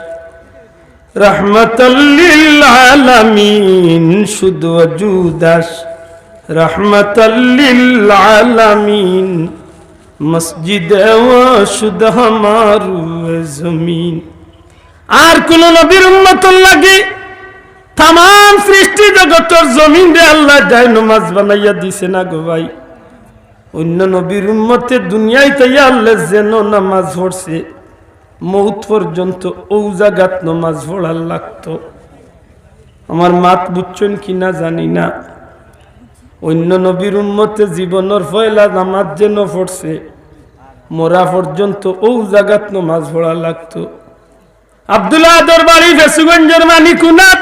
রহমাতাল লিল আলামিন, শুধু অজু দাস রহমাতাল লিল আলামিন, মসজিদে ও শুধু আমার জমিন। আর কুনু নবীর উম্মতর লাগি তামাম সৃষ্টি জগতর জমিনরে আল্লায় জায়নমাজ বানাইয়া দিছে না গো ভাই। অইন্য নবীর উম্মতে দুনিয়াত আইয়া আল্লায় যেন নামাজ পড়ছে, মউত পর্যন্ত অউ জাগাত নামাজ পড়া লাগতো। আমার মাত বুঝছইন কি না জানি না। অইন্য নবীর উম্মতে জীবনর পয়লা নামাজ যেন পড়ছে, মরা পর্যন্ত অউ জাগাত নামাজ পড়া লাগতো। আব্দুল আহাদর বাড়ি ফেঞ্চুগঞ্জর মানিকুনাত,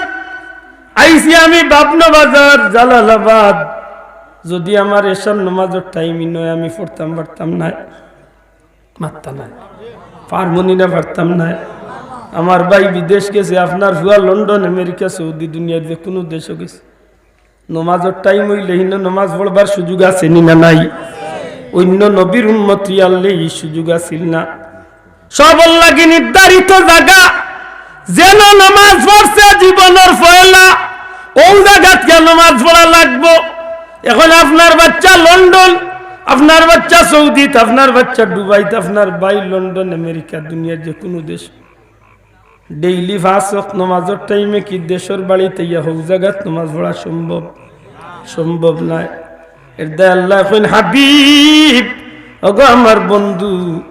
আইছি আমি বাবনু বাজার, জালালাবাদ। যুদি আমার এশার নামাজর time অইন অয়, আমি পড়তাম পারতাম নায়, মাততা নায়, পারমুনি না পারতাম নায়। আমার ভাই বিদেশ গেছে, আপনার ফুয়া লন্ডন, আমেরিকা, সৌদি, দুনিয়ার যেকুনু দেশো গেছে। নমাজর time অইলে হিনো নমাজ পড়বার সুযোগ আছে নি না নাই? অইন্য নবীর উম্মত অইয়ারলে ই সুযোগ আছিল না। সবর লাগি নির্ধারিত জাগা, যেন নমাজ পড়ছে জীবনর পয়লা, অউ জাগাত গিয়া নমাজ পড়া লাগবো। এখন আপনার বাচ্চা লন্ডন, আপনার বাচ্চা সৌদিত, আপনার বাচ্চা দুবাইত, আপনার ভাই লন্ডন, আমেরিকা, দুনিয়ার যেকুনু দেশ, daily পাঁচ ওয়াক্ত নমাজর time-এ কি দেশর বাড়িত আইয়া হউ জাগাত নমাজ পড়া সম্ভব? সম্ভব নায়। এরদায় আল্লায় কইন, হাবিব, ওগো আমার বন্ধু,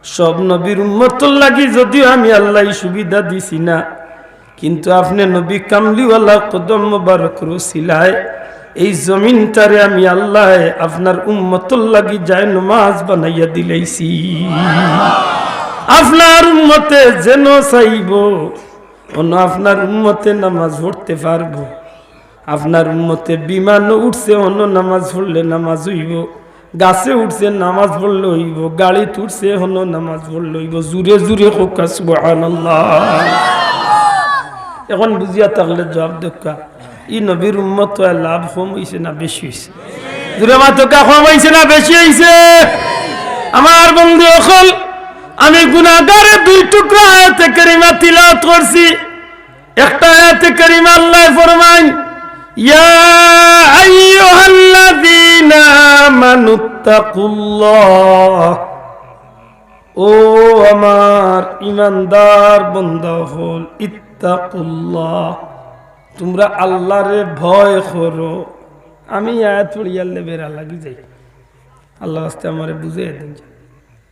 সব নবীর উম্মতর লাগি যুদিও আমি আল্লায় ই সুবিধা দিছি না, কিন্তু আপনে নবী কামলিওয়ালা কদম মোবারকর উছিলায় এই জমিনটারে আমি আল্লায় আপনার উম্মতর লাগি জায়নমাজ বানাইয়া দিলাইছি। আপনার উম্মতে যেন চাইবো, অনো আপনার উম্মতে নামাজ পড়তে পারবো। আপনার উম্মতে বিমানো উঠছে, অনো নামাজ পড়লে নামাজ অইবো। গাছে উঠছে, নামাজ পড়লে অইবো। গাড়িত উঠছে, অনো নামাজ পড়লে অইবো। জুরে জুরে কউক্কা সুবহানাল্লাহ। এখন বুঝিয়া থাকলে জুয়াব দেউক্কা। ই নবীর উম্মত অইয়া লাভ কম অইছে না বেশি অইছে? জুরে মাতউক্কা, কম অইছে না বেশি অইছে? আমার বন্ধু অকল, আমি গুনাগারে দুই টুকরা আয়াতে কারিমা তিলাওয়াত করছি। একটা আয়াতে কারিমা আল্লায় ফরমাইন, ইয়া আইয়ুহাল্লাযীনা আমানুত্তাকুল্লাহ। ও আমার ইমানদার বন্দা অকল, ইত্তাকুল্লাহ, তুমরা আল্লারে ভয় করো। আমি আয়াত পড়িয়ারলে বেড়া লাগি যাই। আল্লার ওয়াস্তে আমারে বুঝাইয়া দেইন যে,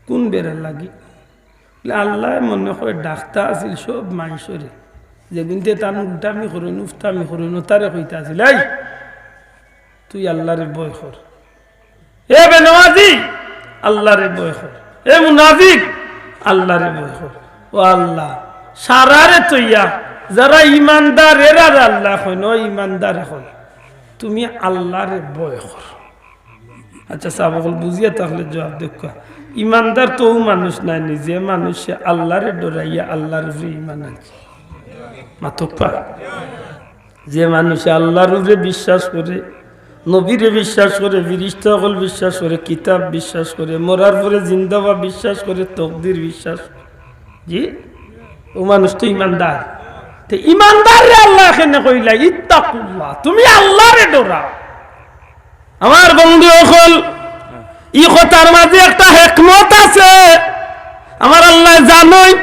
কুন বেড়া লাগি? বলে, আল্লায় মনে কয় ডাকতা আছিল সব মানষরে, যেগুইন্তে তান উল্টামি করইন, উফতামি করইন, অতারে কইতা আছিল, এই, তুই আল্লারে ভয় কর। এ বেনমাজি, আল্লারে ভয় কর। এ মুনাফিক, আল্লারে ভয় কর। ও আল্লাহ, সারারে থইয়া যারা ইমানদার, এরারে আল্লায় কইন, ও ইমানদার অকল, তুমি আল্লারে ভয় কর। আচ্ছা, সাব অকল বুঝিয়া থাকলে জুয়াপ দেউক্কা। ইমানদার তো অউ মানুষ নায়নি, যে মানুষে আল্লারে ডরাইয়া আল্লার উপরে ইমান আনছে। মাতউক্কা। যে মানুষে আল্লার উপরে বিশ্বাস করে, নবীরে বিশ্বাস করে, ফিরিস্তা অকল বিশ্বাস করে, কিতাব বিশ্বাস করে, মরার পরে জিন্দা অওয়া বিশ্বাস করে, তকদির বিশ্বাস করে। জি? অউ মানুষ তো ইমানদার। তে ইমানদাররে আল্লায় কেনে কইলা, ইত্তাকুল্লাহ, তুমি আল্লারে ডরাও। আমার বন্ধু অকল, ই কথার মাঝে একটা হেকমত আছে। আমার আল্লায় জানইন,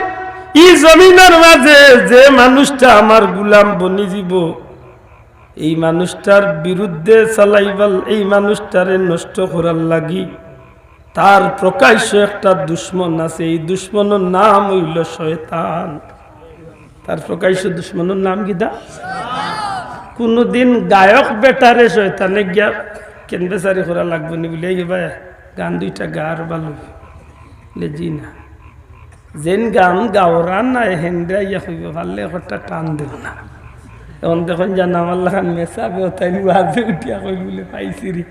ই জমিনর মাঝে যে মানুষটা আমার গুলাম বনি যিবো, এই মানুষটার বিরুদ্ধে চালাইবার, এই মানুষটারে নষ্ট করার লাগি তার প্রকাশ্য একটা দুশমন আছে। এই দুশমনর নাম অইলো শয়তান। তার প্রকাশ্য দুশমনর নাম কিতা? কুনুদিন গায়ক বেটারে শয়তানে গিয়া কেন বেচারি করা লাগবো নি বুলে, "এই ভাই, গান দুইটা গা আর ভালা অইবো।" বুলে, "জি না।" যেন গান গাওরা নায়, হেনরে আইয়া কইবো, "পারলে একটা টান দেও না।" এখন দেখইন জান আমার লাখান মেসাবে, অতাইন ওয়াজে উঠিয়া কইল বুলে, "পাইছি রে,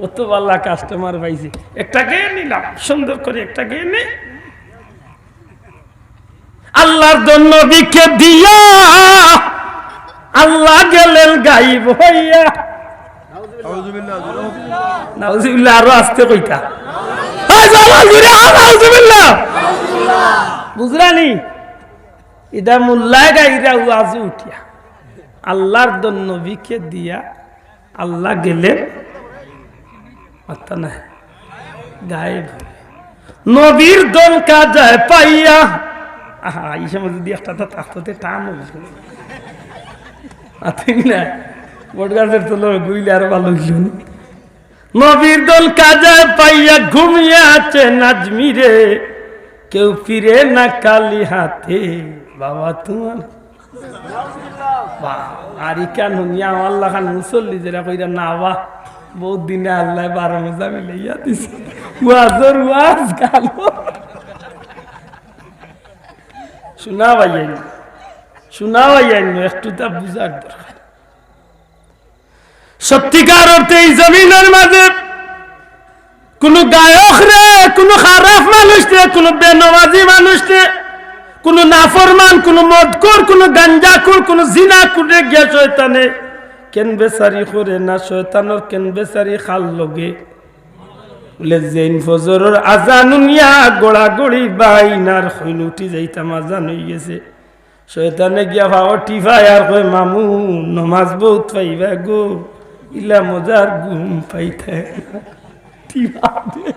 অত ভালা কাস্টমার পাইছি, একটা গেয়ে নিলাম, সুন্দর করি একটা গেয়ে নে।" আল্লার দন নবীকে দিয়া আল্লা গেলেন গাইব হইয়া। নাউজুবিল্লাহ। নাউজুবিল্লাহ, আরো আস্তে কইতা। এই যে আওয়াজ দিলে, আ, নাউজুবিল্লাহ। বুঝরানি? ইটা মুল্লায় গাইরা ওয়াজে উঠিয়া। আল্লার দন নবীকে দিয়া আল্লা গেলেন, মাত্তা নাই, গায়েব। নবীর দন কাজায় পাইয়া। আহা, ই সময় যদি একটা তো থাকতো, তে টান অইলো। আতেই না, বট গাছর তলে গুইলে আরো ভালা অইলো নি। নবীর দন কাজায় পাইয়া ঘুমিয়ে আছেন আজমিরে, কেউ ফিরে না খালি হাতে। বাবা তোমার বাহ, আর ইখান হুনিয়া আমার লাখান মুসল্লি যেরা কইরা না বা, বউত দিনে আল্লায় বারো মজা মিলাইয়া দিছে। ওয়াজর ওয়াজ গান। শুনা ভাইয়াইন, শুনা ভাইয়াইন, একটু তা বুঝার দরকার। সত্যিকার অর্থে ই জমিনর মাঝে কুনু গায়করে, কুনু খারাপ মানুষরে, কুনু বেনমাজি মানুষরে, কুনু নাফরমান, কুনু মদখোর, কুনু গাঞ্জাখোর, কুনু জিনাখোররে গিয়া শয়তানে কেন বেচারি করে না, শয়তানর কেন বেচারি খাল লগে। বুলে, যেইন ফজরর আজান হুনিয়া গড়াগড়ি বাইন আর কইন উঠি যাইতাম, আজান অইগেছে। শয়তানে গিয়া পাও টিপায় আর কয়, "মামু, নমাজ বউত পাইবা গো, ইলা মজার ঘুম পাইতায় না।" টিপা দে।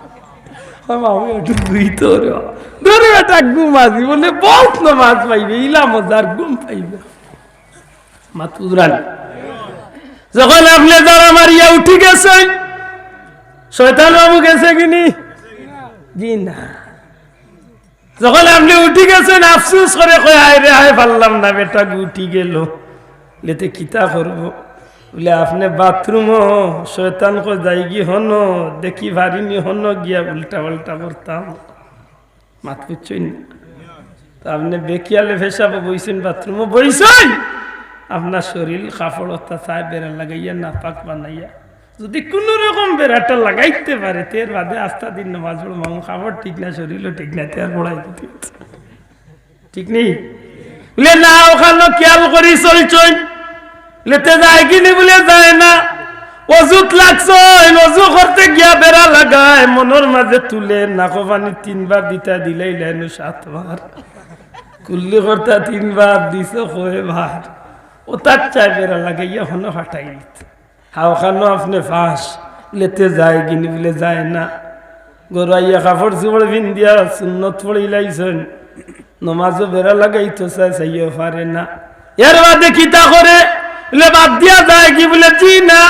কয়, "মামু, একটু দুই তো রে। ধরে বেটা ঘুম আজি, বুলে, বউত নমাজ পাইবে, ইলা মজার ঘুম পাইবে।" মাত বুঝরানি? যখন আপনে যারা মারিয়া উঠি গেছেন, শয়তান বাবু গেছে কিনি? জি না। যখন আপনে উঠি গেছেন, আফসুস করে কয়, "হায় রে হায়, পারলাম না, বেটা উঠি গেল।" বুলে, "তে কিতা করবো?" বুলে, "আপনে বাথরুমো, শয়তান কয় যাইগি হনো, দেখি পারিনি হনো গিয়া উল্টা পাল্টা করতাম।" মাত বুঝছইন না? তো আপনে বেখিয়ালে পেশাবো বইছইন, বাথরুমো বইছইন, আপনার শরীর কাপড় অতা চায় বেড়া লাগাইয়া নাপাক বানাইয়া যদি কুনু রকম বেড়াটা লাগাইতে পারে, তের বাদে আস্তা দিন নামাজ পড়ো, মামু, কাপড় ঠিক না, শরীরও ঠিক না, তের পড়াই দিতে। ঠিক নি? বুলে, "না, অখানো খেয়াল করি চলছইন।" বুলে, "তে যায় কি নি?" বুলে, "যায় না।" অজুত লাগছইন, অজু করতে গিয়া বেড়া লাগায়, মনর মাঝে তুলে, নাকো পানি তিনবার দিতা দিলাইলা নু সাতবার। কুল্লি করতা তিনবার, দিছো কয়বার? অতার চায় বেড়া লাগাইয়া হনো ফাটাই দিত। হাওখানো আপনে ফাঁস, বুলে, "তে যায় কি নি?" বুলে, "যায় না।" ঘরো আইয়া কাপড় চোপড় পিন্দিয়া সুন্নত পড়িলাইছইন, নমাজো বেড়া লাগাইতো চায়, চাইও পারে না। এর বাদে কিতা করে? বুলে বাদ দিয়া যায় কি? বুলে জি না।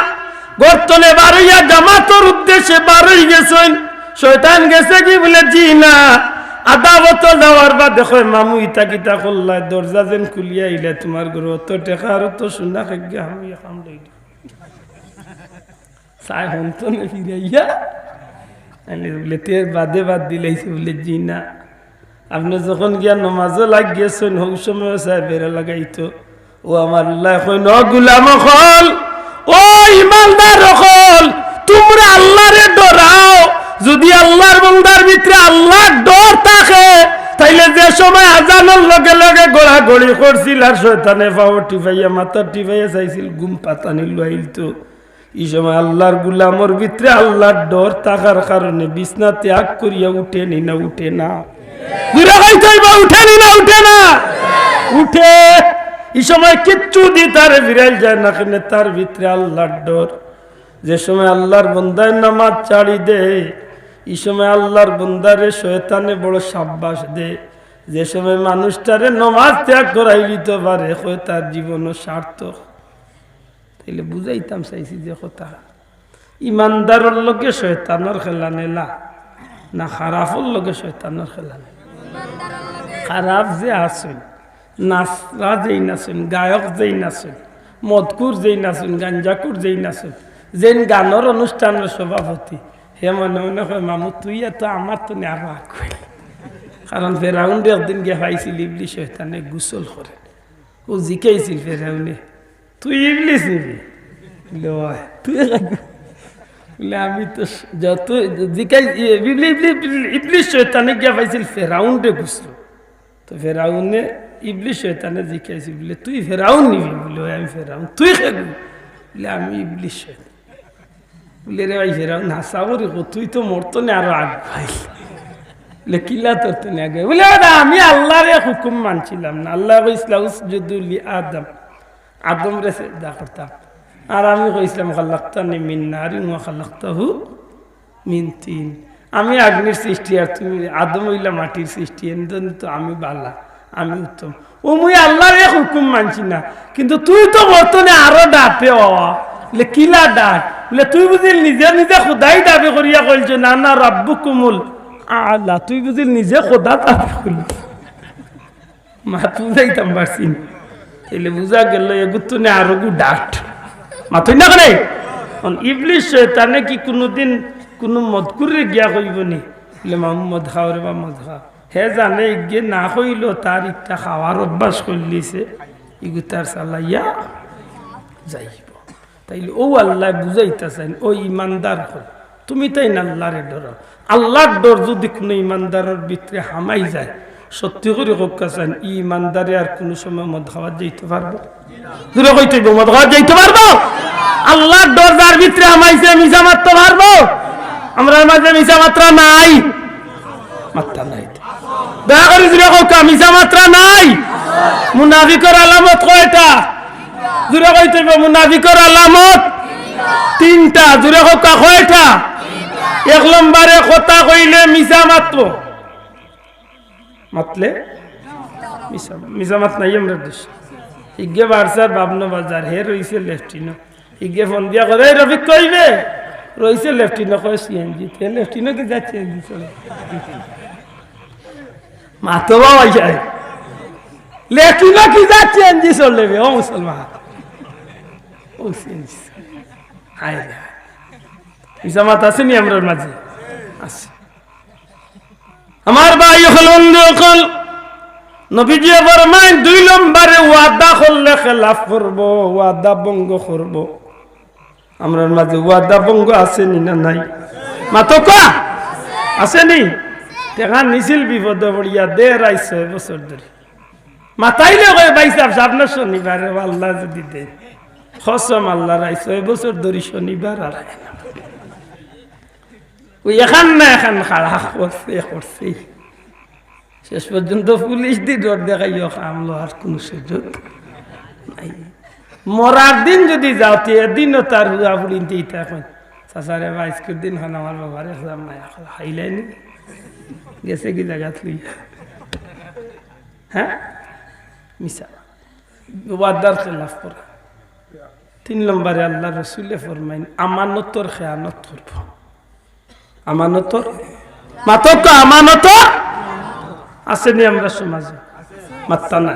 ঘর তনে বারইয়া জামাতর উদ্দেশ্যে বারই গেছইন, শয়তান গেছে কি? বুলে জি না। আধা বাটো যাওয়ার বাদে কয়, "মামু, ইতা কিতা করলায়? দরজা যেন খুলিয়া আইলায়, তুমার ঘরো অত টেকা আর অত সোনা, কেগিয়ে আমি কাম লইল।" চায় হনতো না ফিরাইয়া। আইলে বুলে, "তে বাদে বাদ দিলাইছে?" বুলে, "জি না।" আপনে যখন গিয়া নমাজো লাগি গেছইন, হউ সময়ও চায় বেড়া লাগাইতো। ও আমার আল্লায় কইন, "ও গুলাম অকল, ও ইমানদার অকল, তুমরা আল্লারে ডরাও।" যুদি আল্লার বন্দার ভিতরে আল্লার ডর থাকে, তাইলে যে সময় আজানর লগে লগে গড়াগড়ি করছিল আর শয়তানে পাও টিপাইয়া, মাথা টিপাইয়া চাইছিল ঘুম পাতানি লইতো, ই সময় আল্লার গুলামর ভিতরে আল্লার ডর থাকার কারণে বিছনা ত্যাগ করিয়া উঠে নি না উঠে না? জুরে কইতে অইবো, উঠে নি না উঠে না? উঠে। ই সময় কিচ্ছু দি তারে ফিরাইল যায় না, কেনে তার ভিতরে আল্লার ডর। যে সময় আল্লার বন্দায় নামাজ ছাড়ি দেয়, ই সময় আল্লার বন্দারে শয়তানে বড় সাব্বাস দেয়। যে সময় মানুষটারে নমাজ ত্যাগ করাইলিতো পারে, কয় তার জীবনও সার্থক। তাইলে বুঝাইতাম চাইছি যে কথা, ইমানদারর লগে শয়তানর খেলা নেলা, না খারাপর লগে শয়তানর খেলা নেলা? খারাপ যে আছইন, নাচরা যেইন আছইন, গায়ক যেইন আছইন, মদখুর যেইন আছইন, গাঞ্জাখুর যেইন আছইন, যেইন গানর অনুষ্ঠানর সভাপতি, হে মনে মনে কয়, "মামু, তুই এত আমার তো নেওয়া রাখ।" কারণ ফেরাউনরে একদিন গিয়া পাইছিল ইবলিস শয়তানে গোসল করে। ও জিকাইছিল ফেরাউনে, "তুই ইবলিস নিবি?" বুলে, "অয়।" "তুই?" বুলে, "আমি তো স-, যত জিকাই-, ইয়ে, ইবলি-, ইবলি-, ইবলি-, ইবলিস শয়তানে গিয়া পাইছিল ফেরাউনরে গোসল।" তো ফেরাউনে, ইবলিস শয়তানে জিকাইছিল, বুলে, "তুই ফেরাউন নিবি?" বুলে, "অয়, আমি ফেরাউন।" "তুই কেগু?" বুলে, "আমি ইবলিস শয়তান।" বুলে, "রে ভাই ফেরাউন, হাছা করি ক, তুই তো মোর তনে আরো আগুয়াইল।" বুলে, "কিলা তোর তনে আগুয়াইল?" বুলে, "বেটা, আমি আল্লার এক হুকুম মানছিলাম না। আল্লায় কইছলা, 'উসজুদু লি আদম।' আদমরে সেজদা করতাম। আর আমি কইছলাম, 'খালাকতানি মিন নারিন ওয়া খালাকতাহু মিন তিন।' আমি আগ্নির সৃষ্টি আর তুমি, আদম অইলা মাটির সৃষ্টি, এন জন্য তো আমি বালা, আমি উত্তম। ও মুই আল্লার এক হুকুম মানছি না, কিন্তু তুই তো মোর তনে আরো ডাটে বাবা। বুলে, "কিলা ডাট?" বুলে, "তুই বুঝিল নিজে নিজে খুদাই দাবি করিয়া কইলছ, না না রাব্বুকুমুল আলা, তুই বুঝিল নিজে খুদা দাবি করিল।" মাত বুঝাইতাম পারছি নি? তাইলে বুঝা গেল, এগুর তনে আরোগু ডাট। মাতইন না কেনে? অখন ইবলিস শয়তানে কি কুনুদিন কুনু মদখুররে গিয়া কইবো নি? বুলে, "মামু, মদ খাও রে বা, মদ খাও।" হে জানে, ইগে না কইলেও তার ইটা খাওয়ার অভ্যাস করিলিছে, ইগু তার চালাইয়া যাইবো। তাইলে অউ আল্লায় বুঝাইতা চাইন, ও ইমানদার অকল, তুমি তাইন আল্লারে ডরাও। আল্লার ডর যুদি কুনু ইমানদারর ভিতরে হামাই যায়, সত্যি করি কউক্কা চাইন, ই ইমানদারে আর কুনু সময় মদ খাওয়াত যাইতো পারবো? জুরে কইতে অইবো, মদ খাওয়াত যাইতো পারবো? আল্লার ডর যার ভিতরে হামাইছে, মিছা মাততো পারবো? আমরার মাঝে মিছা মাতরা নাই? মাতরা নাই। দয়া করি জুরে কউক্কা, মিছা মাতরা নাই? মুনাফিকর আলামত কয়টা? জুরে কইতে অইবো, মুনাফিকর আলামত তিনটা। জুরে কউক্কা, কয়টা? এক নম্বরে কথা কইলে মিছা মাতবো। মাতলে মিছা, মিছা মাত নাই আমরার দেশো। ইগে বারসার বাবনো বাজার, হে রইছে লেফটিনো। ইগে ফোন দিয়া কয়, "এই রফিক কই বে?" রইছে লেফটিনো, কয়, "সিএনজি।" তে লেফটিনো কি যার সিএনজি চলে? মাতো বাবা যায়। লেফটিনো কি যার সিএনজি চলে বে? ও মুসলমান। ও সিএনজি চলে। হায় রে হায়। মিছা মাত আছে নি আমরার মাঝে? আছে। আমার ভাই অকল, বন্ধু অকল, নবীজিয়ে ফরমাইন, দুই নম্বরে ওয়াদা করলে খেলাফ করবো, ওয়াদা ভঙ্গ করবো। আমরার মাঝে ওয়াদা ভঙ্গ আছে নি না নাই? মাতউক্কা, আছে নি? টেকা নিছিল বিপদো পড়িয়া, দেড় আড়াই বছর ধরি। মাতাইলে কয়, "ভাইসাব, সামনে শনিবারে, ও আল্লায় যুদি দেইন।" কসম আল্লার, আড়াই বছর ধরি শনিবার আর আয় না। অউ এখান না এখান খাড়া করছে, করছে। শেষ পর্যন্ত পুলিশ দি ডর দেখাইও কাম লওয়ার কুনু সুযোগ নাই। মরার দিন যুদি যাও, তে এদিনও তার হুয়া ফুড়িন্তে ইতা কইন, চাচা রে বা, আইজকুর দিন খান আমার বাবার একজাম নাই, খাইলাইনি, গেছে কি জাগাত লইয়া? হ্যাঁ, মিছা। ওয়াদার খেলাফ করা। তিন নম্বরে আল্লার রসুলে ফরমাইন, আমানতর খেয়ানত করব। আমানতর, মাতক তো আমানতর। আছেনি আমরার সমাজো? মাত্তা নাই।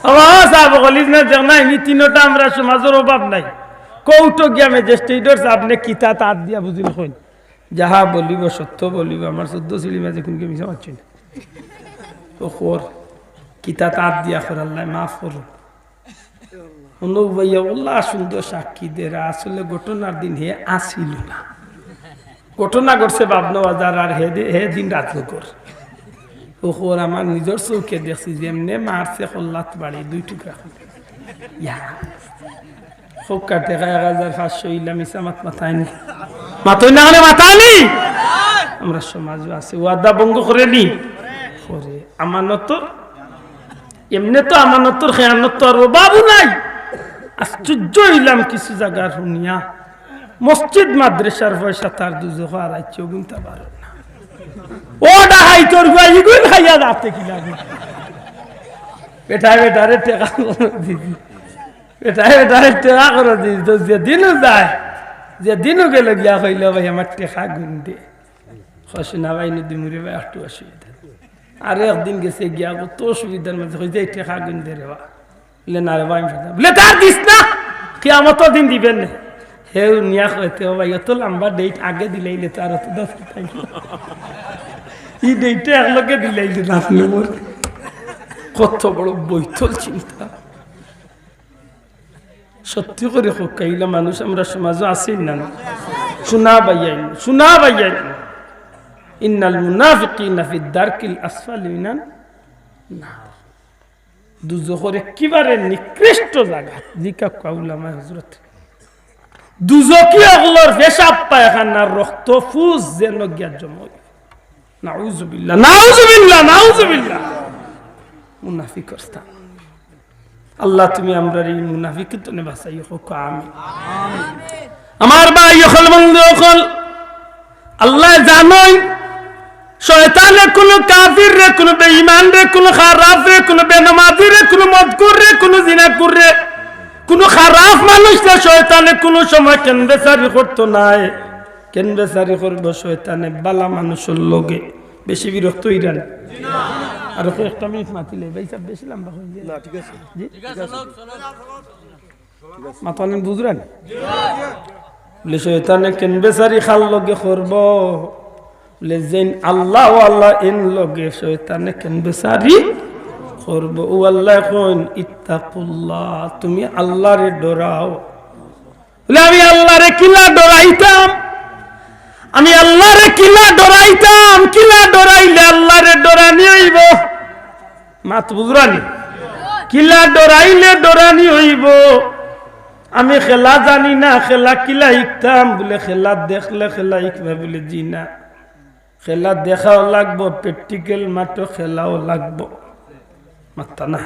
ও সাব কলিজ না, দেখ না, ইনি তিনোটা আমরার সমাজর অভাব নাই। কোর্টো গিয়া ম্যাজিস্ট্রেটর সামনে কিতা তাত দিয়া বুঝিল কইন, যাহা বলিব সত্য বলিব, আমার চোদ্দ সিঁড়ি মাঝে কোনকে মিছা মাতছি না। ও খোর, কিতা তাত দিয়া খোর, আল্লায় মাফ করুন। হুনো ভাইয়া, ওলা সুন্দর সাক্ষী দের, আসলে ঘটনার দিন হে আসিল না। ঘটনা ঘটছে বাবনা বাজার, আর হে দি-, হে দিন রাত নগর। ও খোর, আমার নিজর চউখে দেখছি, যেমনে মারছে কল্লাত বাড়ি, দুই টুকরা করে। ইয়া। খোকা টেকা এক হাজার পাঁচশো ইলা মিছা মাত মাতায়নি। মাতইন না কেনে মাতায়নি? আমরার সমাজো আছে, ওয়াদা ভঙ্গ করেনি? করে। আমানতর এমনে তো আমানতর খেয়ানত তো আর অভাবও নাই। আশ্চর্য অইলাম কিছু জাগার হুনিয়া, মসজিদ মাদ্রাসার পয়সা তার দুজখো হারাইছে, অগুনতা পারে না। ও ডাকাইতর ফুয়া, ইগুন খাইয়া যাতে কি লাগে? বেটায় বেটারে টেকা খরচ দিছি, বেটায় বেটারে টেকা খরচ দিছি, তো যেদিনও যায়, যেদিনও গেল গিয়া কইল, "ভাই, আমার টেকা গুন দে।" কয়, "না ভাই, নদী মুড়ে ভাই, একটু অসুবিধা।" আর একদিন গেছে গিয়া, কত অসুবিধার মাঝে, কই যে, "এই টেকা গুন দে রে বা।" বলে, "না রে বা, আমি পারতাম।" বলে, "তার দিস না, কিয়ামতর দিন দিবেন না।" হেউ নিয়া কইতে, "ও ভাই, অত লম্বা ডেট আগে দিলাইলে তো আর অত দশ টাইম।" ই ডেটটা একলগে দিলাইলে না আপনি মোর। কত বড় বৈতল চিন্তা। সত্যি করি কউক্কা, ইলা মানুষ আমরার সমাজো আছেনি না? শুনা ভাইয়াইন, শুনা ভাইয়াইন। ইন্নাল মুনাফিকিনা ফিদ দারকিল আসফালি মিনান নার। দুজখর একেবারে নিকৃষ্ট জাগা। জিকাউক্কা উলামায়ে হযরত। দুজখি অকলর পেশাব পায়খানার রক্ত পুজ যেন গিয়া জমা অইবো। নাউজুবিল্লাহ, নাউজুবিল্লাহ, নাউজুবিল্লাহ। মুনাফিকর স্থান। আল্লাহ, তুমি আমরারে ই মুনাফিকি তনে বাঁচাইও, কউক্কা আমিন। আমার ভাই অকল, বন্ধু অকল, আল্লায় জানইন, শয়তানে কুনু কাফিররে, কুনু বেঈমানরে, কুনু খারাপরে, কুনু বেনমাজিরে, কুনু মদখুররে, কুনু জিনাখুররে, কুনু খারাপ মানুষরে শয়তানে কুনু সময় কেন বেচারি করতো নায়। কেন বেচারি করবো শয়তানে ভালা মানুষর লগে? বেশি বিরক্ত অইরা না? আর কয়েকটা মিনিট মাতিলে, ভাই সাব, বেশি লম্বা অইযায়। না, ঠিক আছে। জি? ঠিক আছে। মাতইন বুঝরা না? বলে, শয়তানে কেন বেচারি কার লগে করবো? বলে, যেইন আল্লাহওয়ালা এইন লগে শয়তানে কেন বেচারি করবো? ও আল্লায় কইন, "ইত্তাকুল্লাহ, তুমি আল্লাহরে ডরাও।" বলে, "আমি আল্লাহরে কিলা ডরাইতাম? আমি আল্লাহরে কিলা ডরাইতাম? কিলা ডরাইলে আল্লাহরে ডরানি অইবো?" মাত বুঝরা নি? কিলা ডরাইলে ডরানি অইবো? আমি খেলা জানি না, খেলা কিলা হিকতাম? বলে, "খেলা দেখলে খেলা হিকবা।" বলে, "জি না, খেলা দেখাও লাগবো, practical মাঠো খেলাও লাগবো।" মাত্তা না।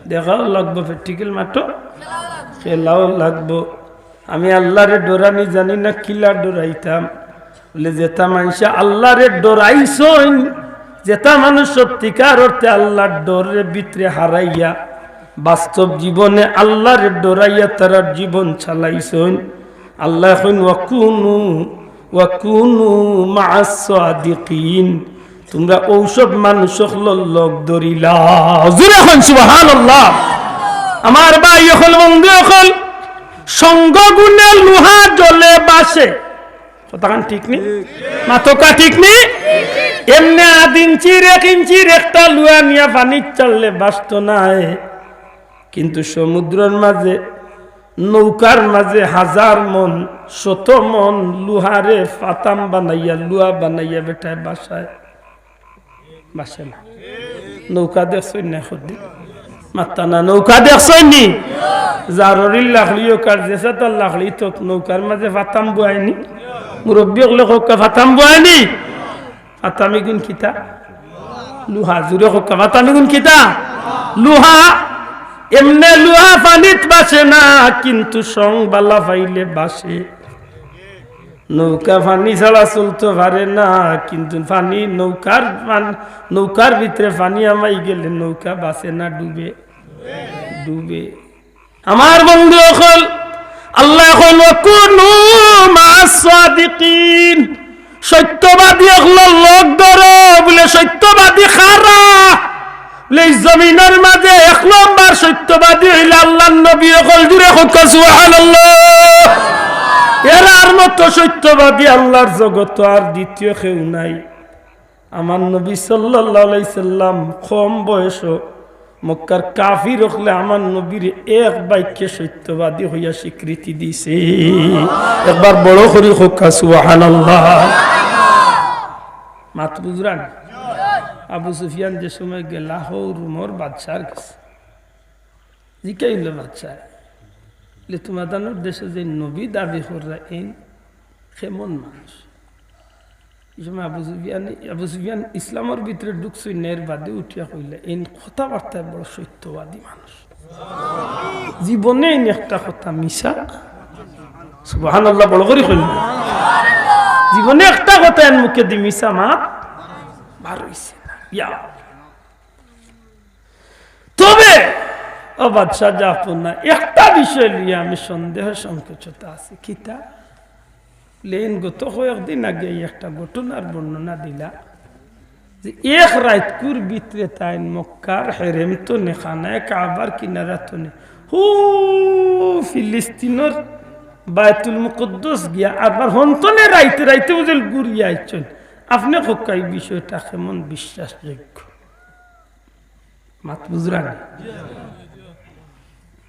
দেখাও লাগবো, practical মাঠো খেলাও লাগবো। আমি আল্লাহরে ডরানি জানি না, কিলা ডরাইতাম? বলে, যেতা মানষে আল্লাহরে ডরাইছইন, যেতা মানুষ সত্যিকার অর্থে আল্লাহর ডররে ভিতরে হারাইয়া বাস্তব জীবনে আল্লাহরে ডরাইয়া তারার জীবন চালাইছইন, আল্লায় কইন, "ওয়াকুনু, ওয়াকুনু মা'আস সাদিকিন।" তুমরা অউ সব মানুষ অকলর লগ ধরিলাও। জোরে কইন সুবহানাল্লাহ। আমার ভাই অকল, বন্ধু অকল, সঙ্গ গুণে লোহা জলে ভাসে। কথাখান ঠিক নি? মাতউক্কা ঠিক নি? এমনে আধ ইঞ্চির, এক ইঞ্চির একটা লোহা নিয়া পানিত ছাড়লে ভাসতো নায়। কিন্তু সমুদ্রর মাঝে, নৌকার মাঝে হাজার মন, শত মন লোহারে ফাতাম বানাইয়া, লোহা বানাইয়া বেটায় ভাসায়। ভাসে না। নৌকা দেখছইন না কদিন? মাত্তা না, নৌকা দেখছইন নি? জাররির লাকড়ি অউক আর যেছাতার লাকড়ি অউক, নৌকার মাঝে ফাতাম বওয়ায় নি? মুরব্বি অকলে কউক্কা, ফাতাম বওয়ায় নি? ফাতাম ইগুন কিতা? লোহা। জোরে কউক্কা, ফাতাম ইগুন কিতা? লোহা। এমনে লোহা পানিত ভাসে না, কিন্তু সং ভালা পাইলে ভাসে। নৌকা পানি ছাড়া চলতে পারে না, কিন্তু পানি, নৌকার পান-, নৌকার ভিতরে পানি হামাই গেলে নৌকা বাঁচে না, ডুবে, ডুবে। আমার বন্ধু অকল, আল্লায় কইন, "ওয়াকুনু মা'আস সাদিকিন।" সত্যবাদী অকলর লগ ধরো, বুলে সত্যবাদী কারা? বুলে ই জমিনর মাঝে এক নম্বর সত্যবাদী অইলা আল্লার নবী অকল। জুরে কউক্কা সুবহানাল্লাহ। এরার মতো সত্যবাদী আল্লার জগতো আর দ্বিতীয় কেউ নাই। আমার নবী সাল্লাল্লাহু আলাইহি সাল্লাম কম বয়সো মক্কার কাফির অকলে আমার নবীরে এক বাক্যে সত্যবাদী অইয়া স্বীকৃতি দিছে। একবার বড় করি কউক্কা সুবহানাল্লাহ। মাত বুঝরা নি? আবু সুফিয়ান যে সময় গেলা হউ রুমর বাদশার গেছে, জিকাইল বাদশায়, বুলে, "তুমাদানর দেশো যে নবী দাবি কররা, এইন কেমন মানুষ?" ই সময় আবু সুফিয়ান, আবু সুফিয়ান ইসলামর ভিতরে ঢুকছইন না, এর বাদে উঠিয়া কইলা, "এইন কথাবার্তায় বড় সত্যবাদী মানুষ। জীবনে এইন একটা কথা মিছা," সুবহানাল্লাহ, বড় করি কইন না, "জীবনে একটা কথা এন মুখেদি মিছা মাত বার অইছে না।" ইয়া। তবে, ও বাদশা জাফর, না, একটা বিষয় লইয়া আমি সন্দেহ সংকোচতা আছি। কিতা? বুলে এইন গত কয়েকদিন আগে একটা ঘটনার বর্ণনা দিলা যে এক রাইতকুর ভিতরে তাইন মক্কার হেরেম তনে, খানায়ে কাবার কিনারা তনে, হউ ফিলিস্তিনর বায়তুল মুকদ্দস গিয়া আরবার হনতনে রাইতে রাইতে বুঝিল ঘুরিয়া আইছইন। আপনে কউক্কা ই বিষয়টা কেমন বিশ্বাসযোগ্য? মাত বুঝরা নি?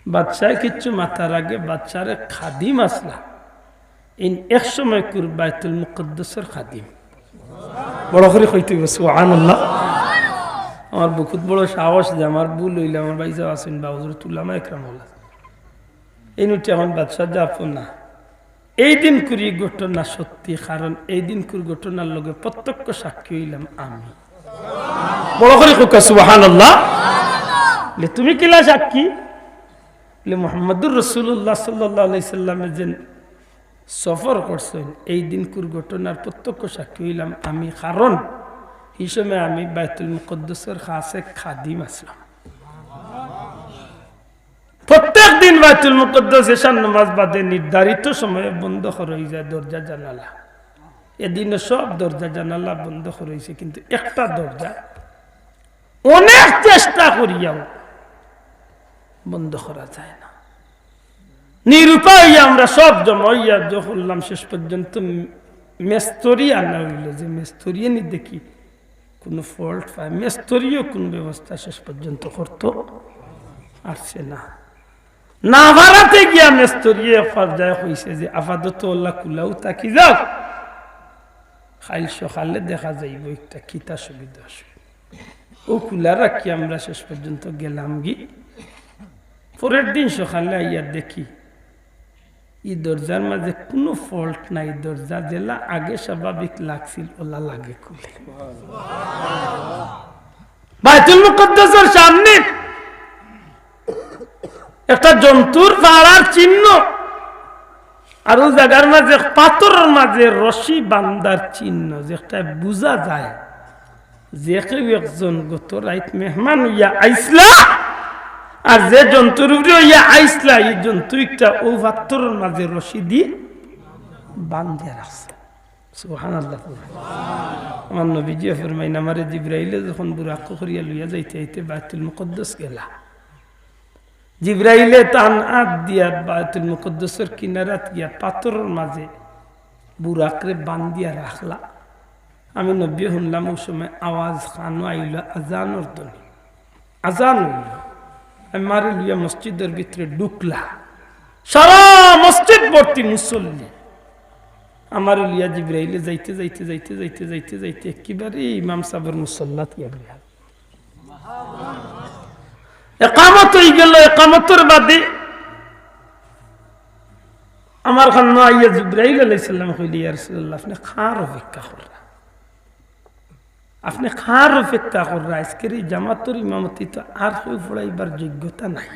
বাদশায় কিচ্ছু মাতার আগে বাদশার এক খাদিম আছলা, এইন এক সময়কুর বায়তুল মুকদ্দসর খাদিম। বড় করি কইতে অইবো, সুবহানাল্লাহ। আমার বুকুত বড় সাহস যে আমার ভুল অইলে আমার ভাইসাব আছইন বা হজরত উলামা একরাম অকল আছইন। এইন উঠি অখন বাদশা জাফর, না, এই দিনকুর ই ঘটনা সত্যি, কারণ এই দিনকুর ঘটনার লগে প্রত্যক্ষ সাক্ষী অইলাম আমি। বড় করি কউক্কা সুবহানাল্লাহ। বুলে, "তুমি কিলা সাক্ষী?" বুলে, "মুহাম্মাদুর রাসূলুল্লাহ সাল্লাল্লাহু আলাইহি সাল্লামে যে সফর করছইন, এই দিনকুর ঘটনার প্রত্যক্ষ সাক্ষী অইলাম আমি, কারণ ই সময় আমি বায়তুল মুকদ্দসর খাসে খাদিম আছলাম।" প্রত্যেক দিন বায়তুল মুকদ্দস এশার নামাজ বাদে নির্ধারিত সময়ে বন্ধ করা অইযায় দরজা জানালা। এদিনও সব দরজা জানালা বন্ধ করা অইছে, কিন্তু একটা দরজা অনেক চেষ্টা করিয়াও বন্ধ করা যায় না। নিরুপায় অইয়া আমরা সব জমা অইয়া যা করলাম, শেষ পর্যন্ত মেস্তরি আনা অইলো, যে মেস্তরিয়ে নি দেখি কুনু ফল্ট পায়, মেস্তরিও কুনু ব্যবস্থা শেষ পর্যন্ত করতো পারছে না। না পারাতে গিয়া মেস্তরিয়ে এক পর্যায়ে কইছে যে, "আপাতত অলা খুলাউ থাকি যাউক, কাইল সকালে দেখা যাইবো একটা কিতা সুবিধা অসুবিধা।" অউ খুলা রাখি আমরা শেষ পর্যন্ত গেলামগি। পরের দিন সকালে আইয়া দেখি ই দরজার মাঝে কুনু ফল্ট নাই, দরজা যেলা আগে স্বাভাবিক লাগছিল, অলা লাগে খুলে। বায়তুল মুকদ্দসর সামনে একটা জন্তুর ফাড়ার চিহ্ন, আর অউ জাগার মাঝে পাথরর মাঝে রশি বান্ধার চিহ্ন, যেটা বুঝা যায় যে কেউ একজন গত রাইত মেহমান অইয়া আইছলা, আর যে জন্তুর উপরে অইয়া আইছলা, ই জন্তু একটা অউ পাথরর মাঝে রশি দি বান্ধিয়া রাখছে। সুবহানাল্লাহ। আমার নবীজিয়ে ফরমাইন, আমারে জিব্রাইলে যখন বুরাক করিয়া লইয়া যাইতে যাইতে বায়তুল মুকদ্দস গেলা, জিব্রাইলে তান আত দিয়া বায়তুল মুকদ্দসর কিনারাত গিয়া পাথরর মাঝে বুরাকরে বান্ধিয়া রাখলা। আমি নবীয়ে হুনলাম, অউ সময় আওয়াজ কানো আইলো আজানর ধ্বনি, আজান অইলো। আমারে লইয়া মসজিদর ভিতরে ঢুকলা, সারা মসজিদ ভর্তি মুসল্লি। আমারে লইয়া জিব্রাইলে যাইতে যাইতে যাইতে যাইতে যাইতে যাইতে একেবারে ইমাম সাবর মুসল্লাত গিয়া বইয়া। একামত অইগেলো, একামতর বাদে আমার কানো আইয়া জিব্রাইল আলাইহিস সালামে কইলা, "ইয়া রাসূলুল্লাহ, আপনে কার অপেক্ষা কররা? আপনে কার অপেক্ষা কররা? আইজকের ই জামাতর ইমামতি তো আর কেউ পড়াইবার যোগ্যতা নাই।"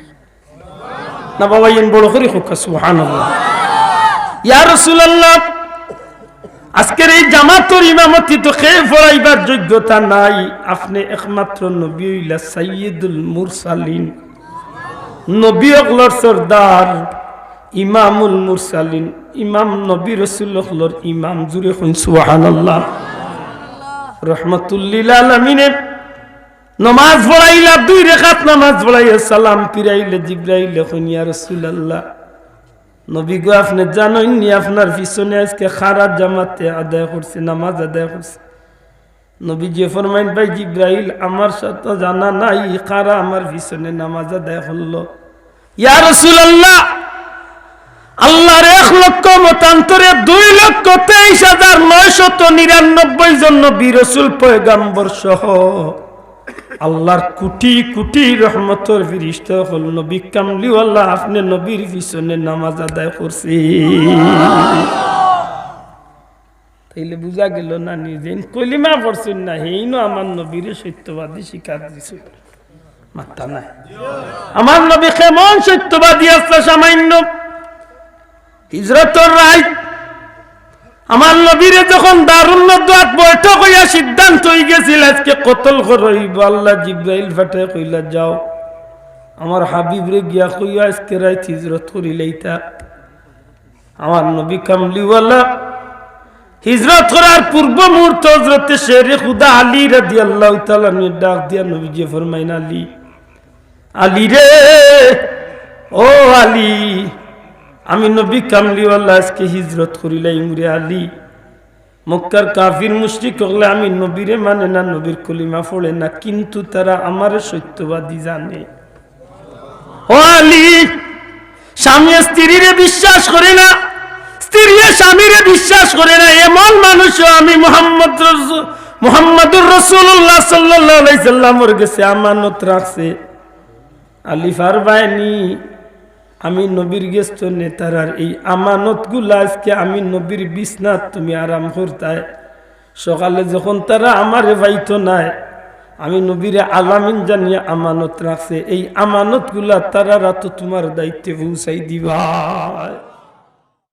না বাবা, এইন বড় করি কউক্কা সুবহানাল্লাহ। ইয়া রাসূলুল্লাহ, আজকের এই জামাতর ইমামতি তো কেউ পড়াইবার যোগ্যতা নাই। আপনে একমাত্র নবী অইলা সাইয়্যিদুল মুরসালিন, নবী অকলর সর্দার, ইমামুল মুরসালিন, ইমাম, নবী রসুল অকলর ইমাম। জুরে কইন সুবহানাল্লাহ। রহমাতুল্লিল আলামিনে নমাজ পড়াইলা, দুই রেকাত নমাজ পড়াইয়া সালাম ফিরাইলে জিব্রাইলে কইন, ইয়া রাসূলুল্লাহ, নবী গো, আপনে জানইন নি, আপনার পিছনে আজকে কারা জামাতে আদায় করছে, নামাজ আদায় করছে? নবীজিয়ে ফরমাইন, ভাই জিব্রাইল, আমার সাথে জানা নাই কারা আমার পিছনে নামাজ আদায় করলো। ইয়া রাসূলুল্লাহ, আল্লাহর এক লক্ষ মতান্তরে দুই লক্ষ তেইশ হাজার নয়শত নিরানব্বই জন নবী রসুল পয়গাম্বর সহ আল্লাহর কোটি কোটি রহমতর ফিরিস্তা অকল নবী কামলিওয়ালা আপনে নবীর পিছনে নামাজ আদায় করছে। তাইলে বুঝা গেল না নি, যেইন কলিমা পড়ছইন না, হেইনও আমার নবীরে সত্যবাদী স্বীকার দিছইন। মাত্তা নাই। আমার নবী কেমন সত্যবাদী আছলা সামান্য। হিজরতর রাইত আমার নবীরে যখন দারুন নদওয়াত বৈঠক অইয়া সিদ্ধান্ত অইগেছিল, আজকে কতল করা অইবো, আল্লাহ জিব্রাইল পাঠাইয়া কইলা, যাও, আমার হাবিবরে গিয়া কইও, আজকে রাইত হিজরত করিলাইতা। আমার নবী কামলিওয়ালা হিজরত করার পূর্ব মুহূর্ত হজরতে শেরে খুদা আলী রাদিয়াল্লাহু তাআলা আনহু ডাক দিয়া নবীজিয়ে ফরমাইন, আলী, আলী রে, ও আলী, আমি নবী কামলিওয়ালা আজকে হিজরত করিলাইমু রে আলী। মক্কার কাফির মুশরিক অকলে আমি নবীরে মানে না, নবীর কলিমা পড়ে না, কিন্তু তারা আমারে সত্যবাদী জানে। ও আলী, স্বামী স্ত্রীরে বিশ্বাস করে না, স্ত্রীয়ে স্বামীরে বিশ্বাস করে না, এমন মানুষও আমি মুহাম্মদ রসু-, মুহাম্মাদুর রাসূলুল্লাহ সাল্লাল্লাহু আলাইহি সাল্লামর গেছে আমানত রাখছে। আলী, পারবায়নি আমি নবীর গেছ থনে তারার এই আমানতগুলা আজকে আমি নবীর বিছনাত তুমি আরাম করতায়। সকালে যখন তারা আমারে পাইতো নায়, আমি নবীরে আলামিন জানিয়া আমানত রাখছে, এই আমানতগুলা তারার আতো তুমার দায়িত্বে পৌঁছাই দিবায়।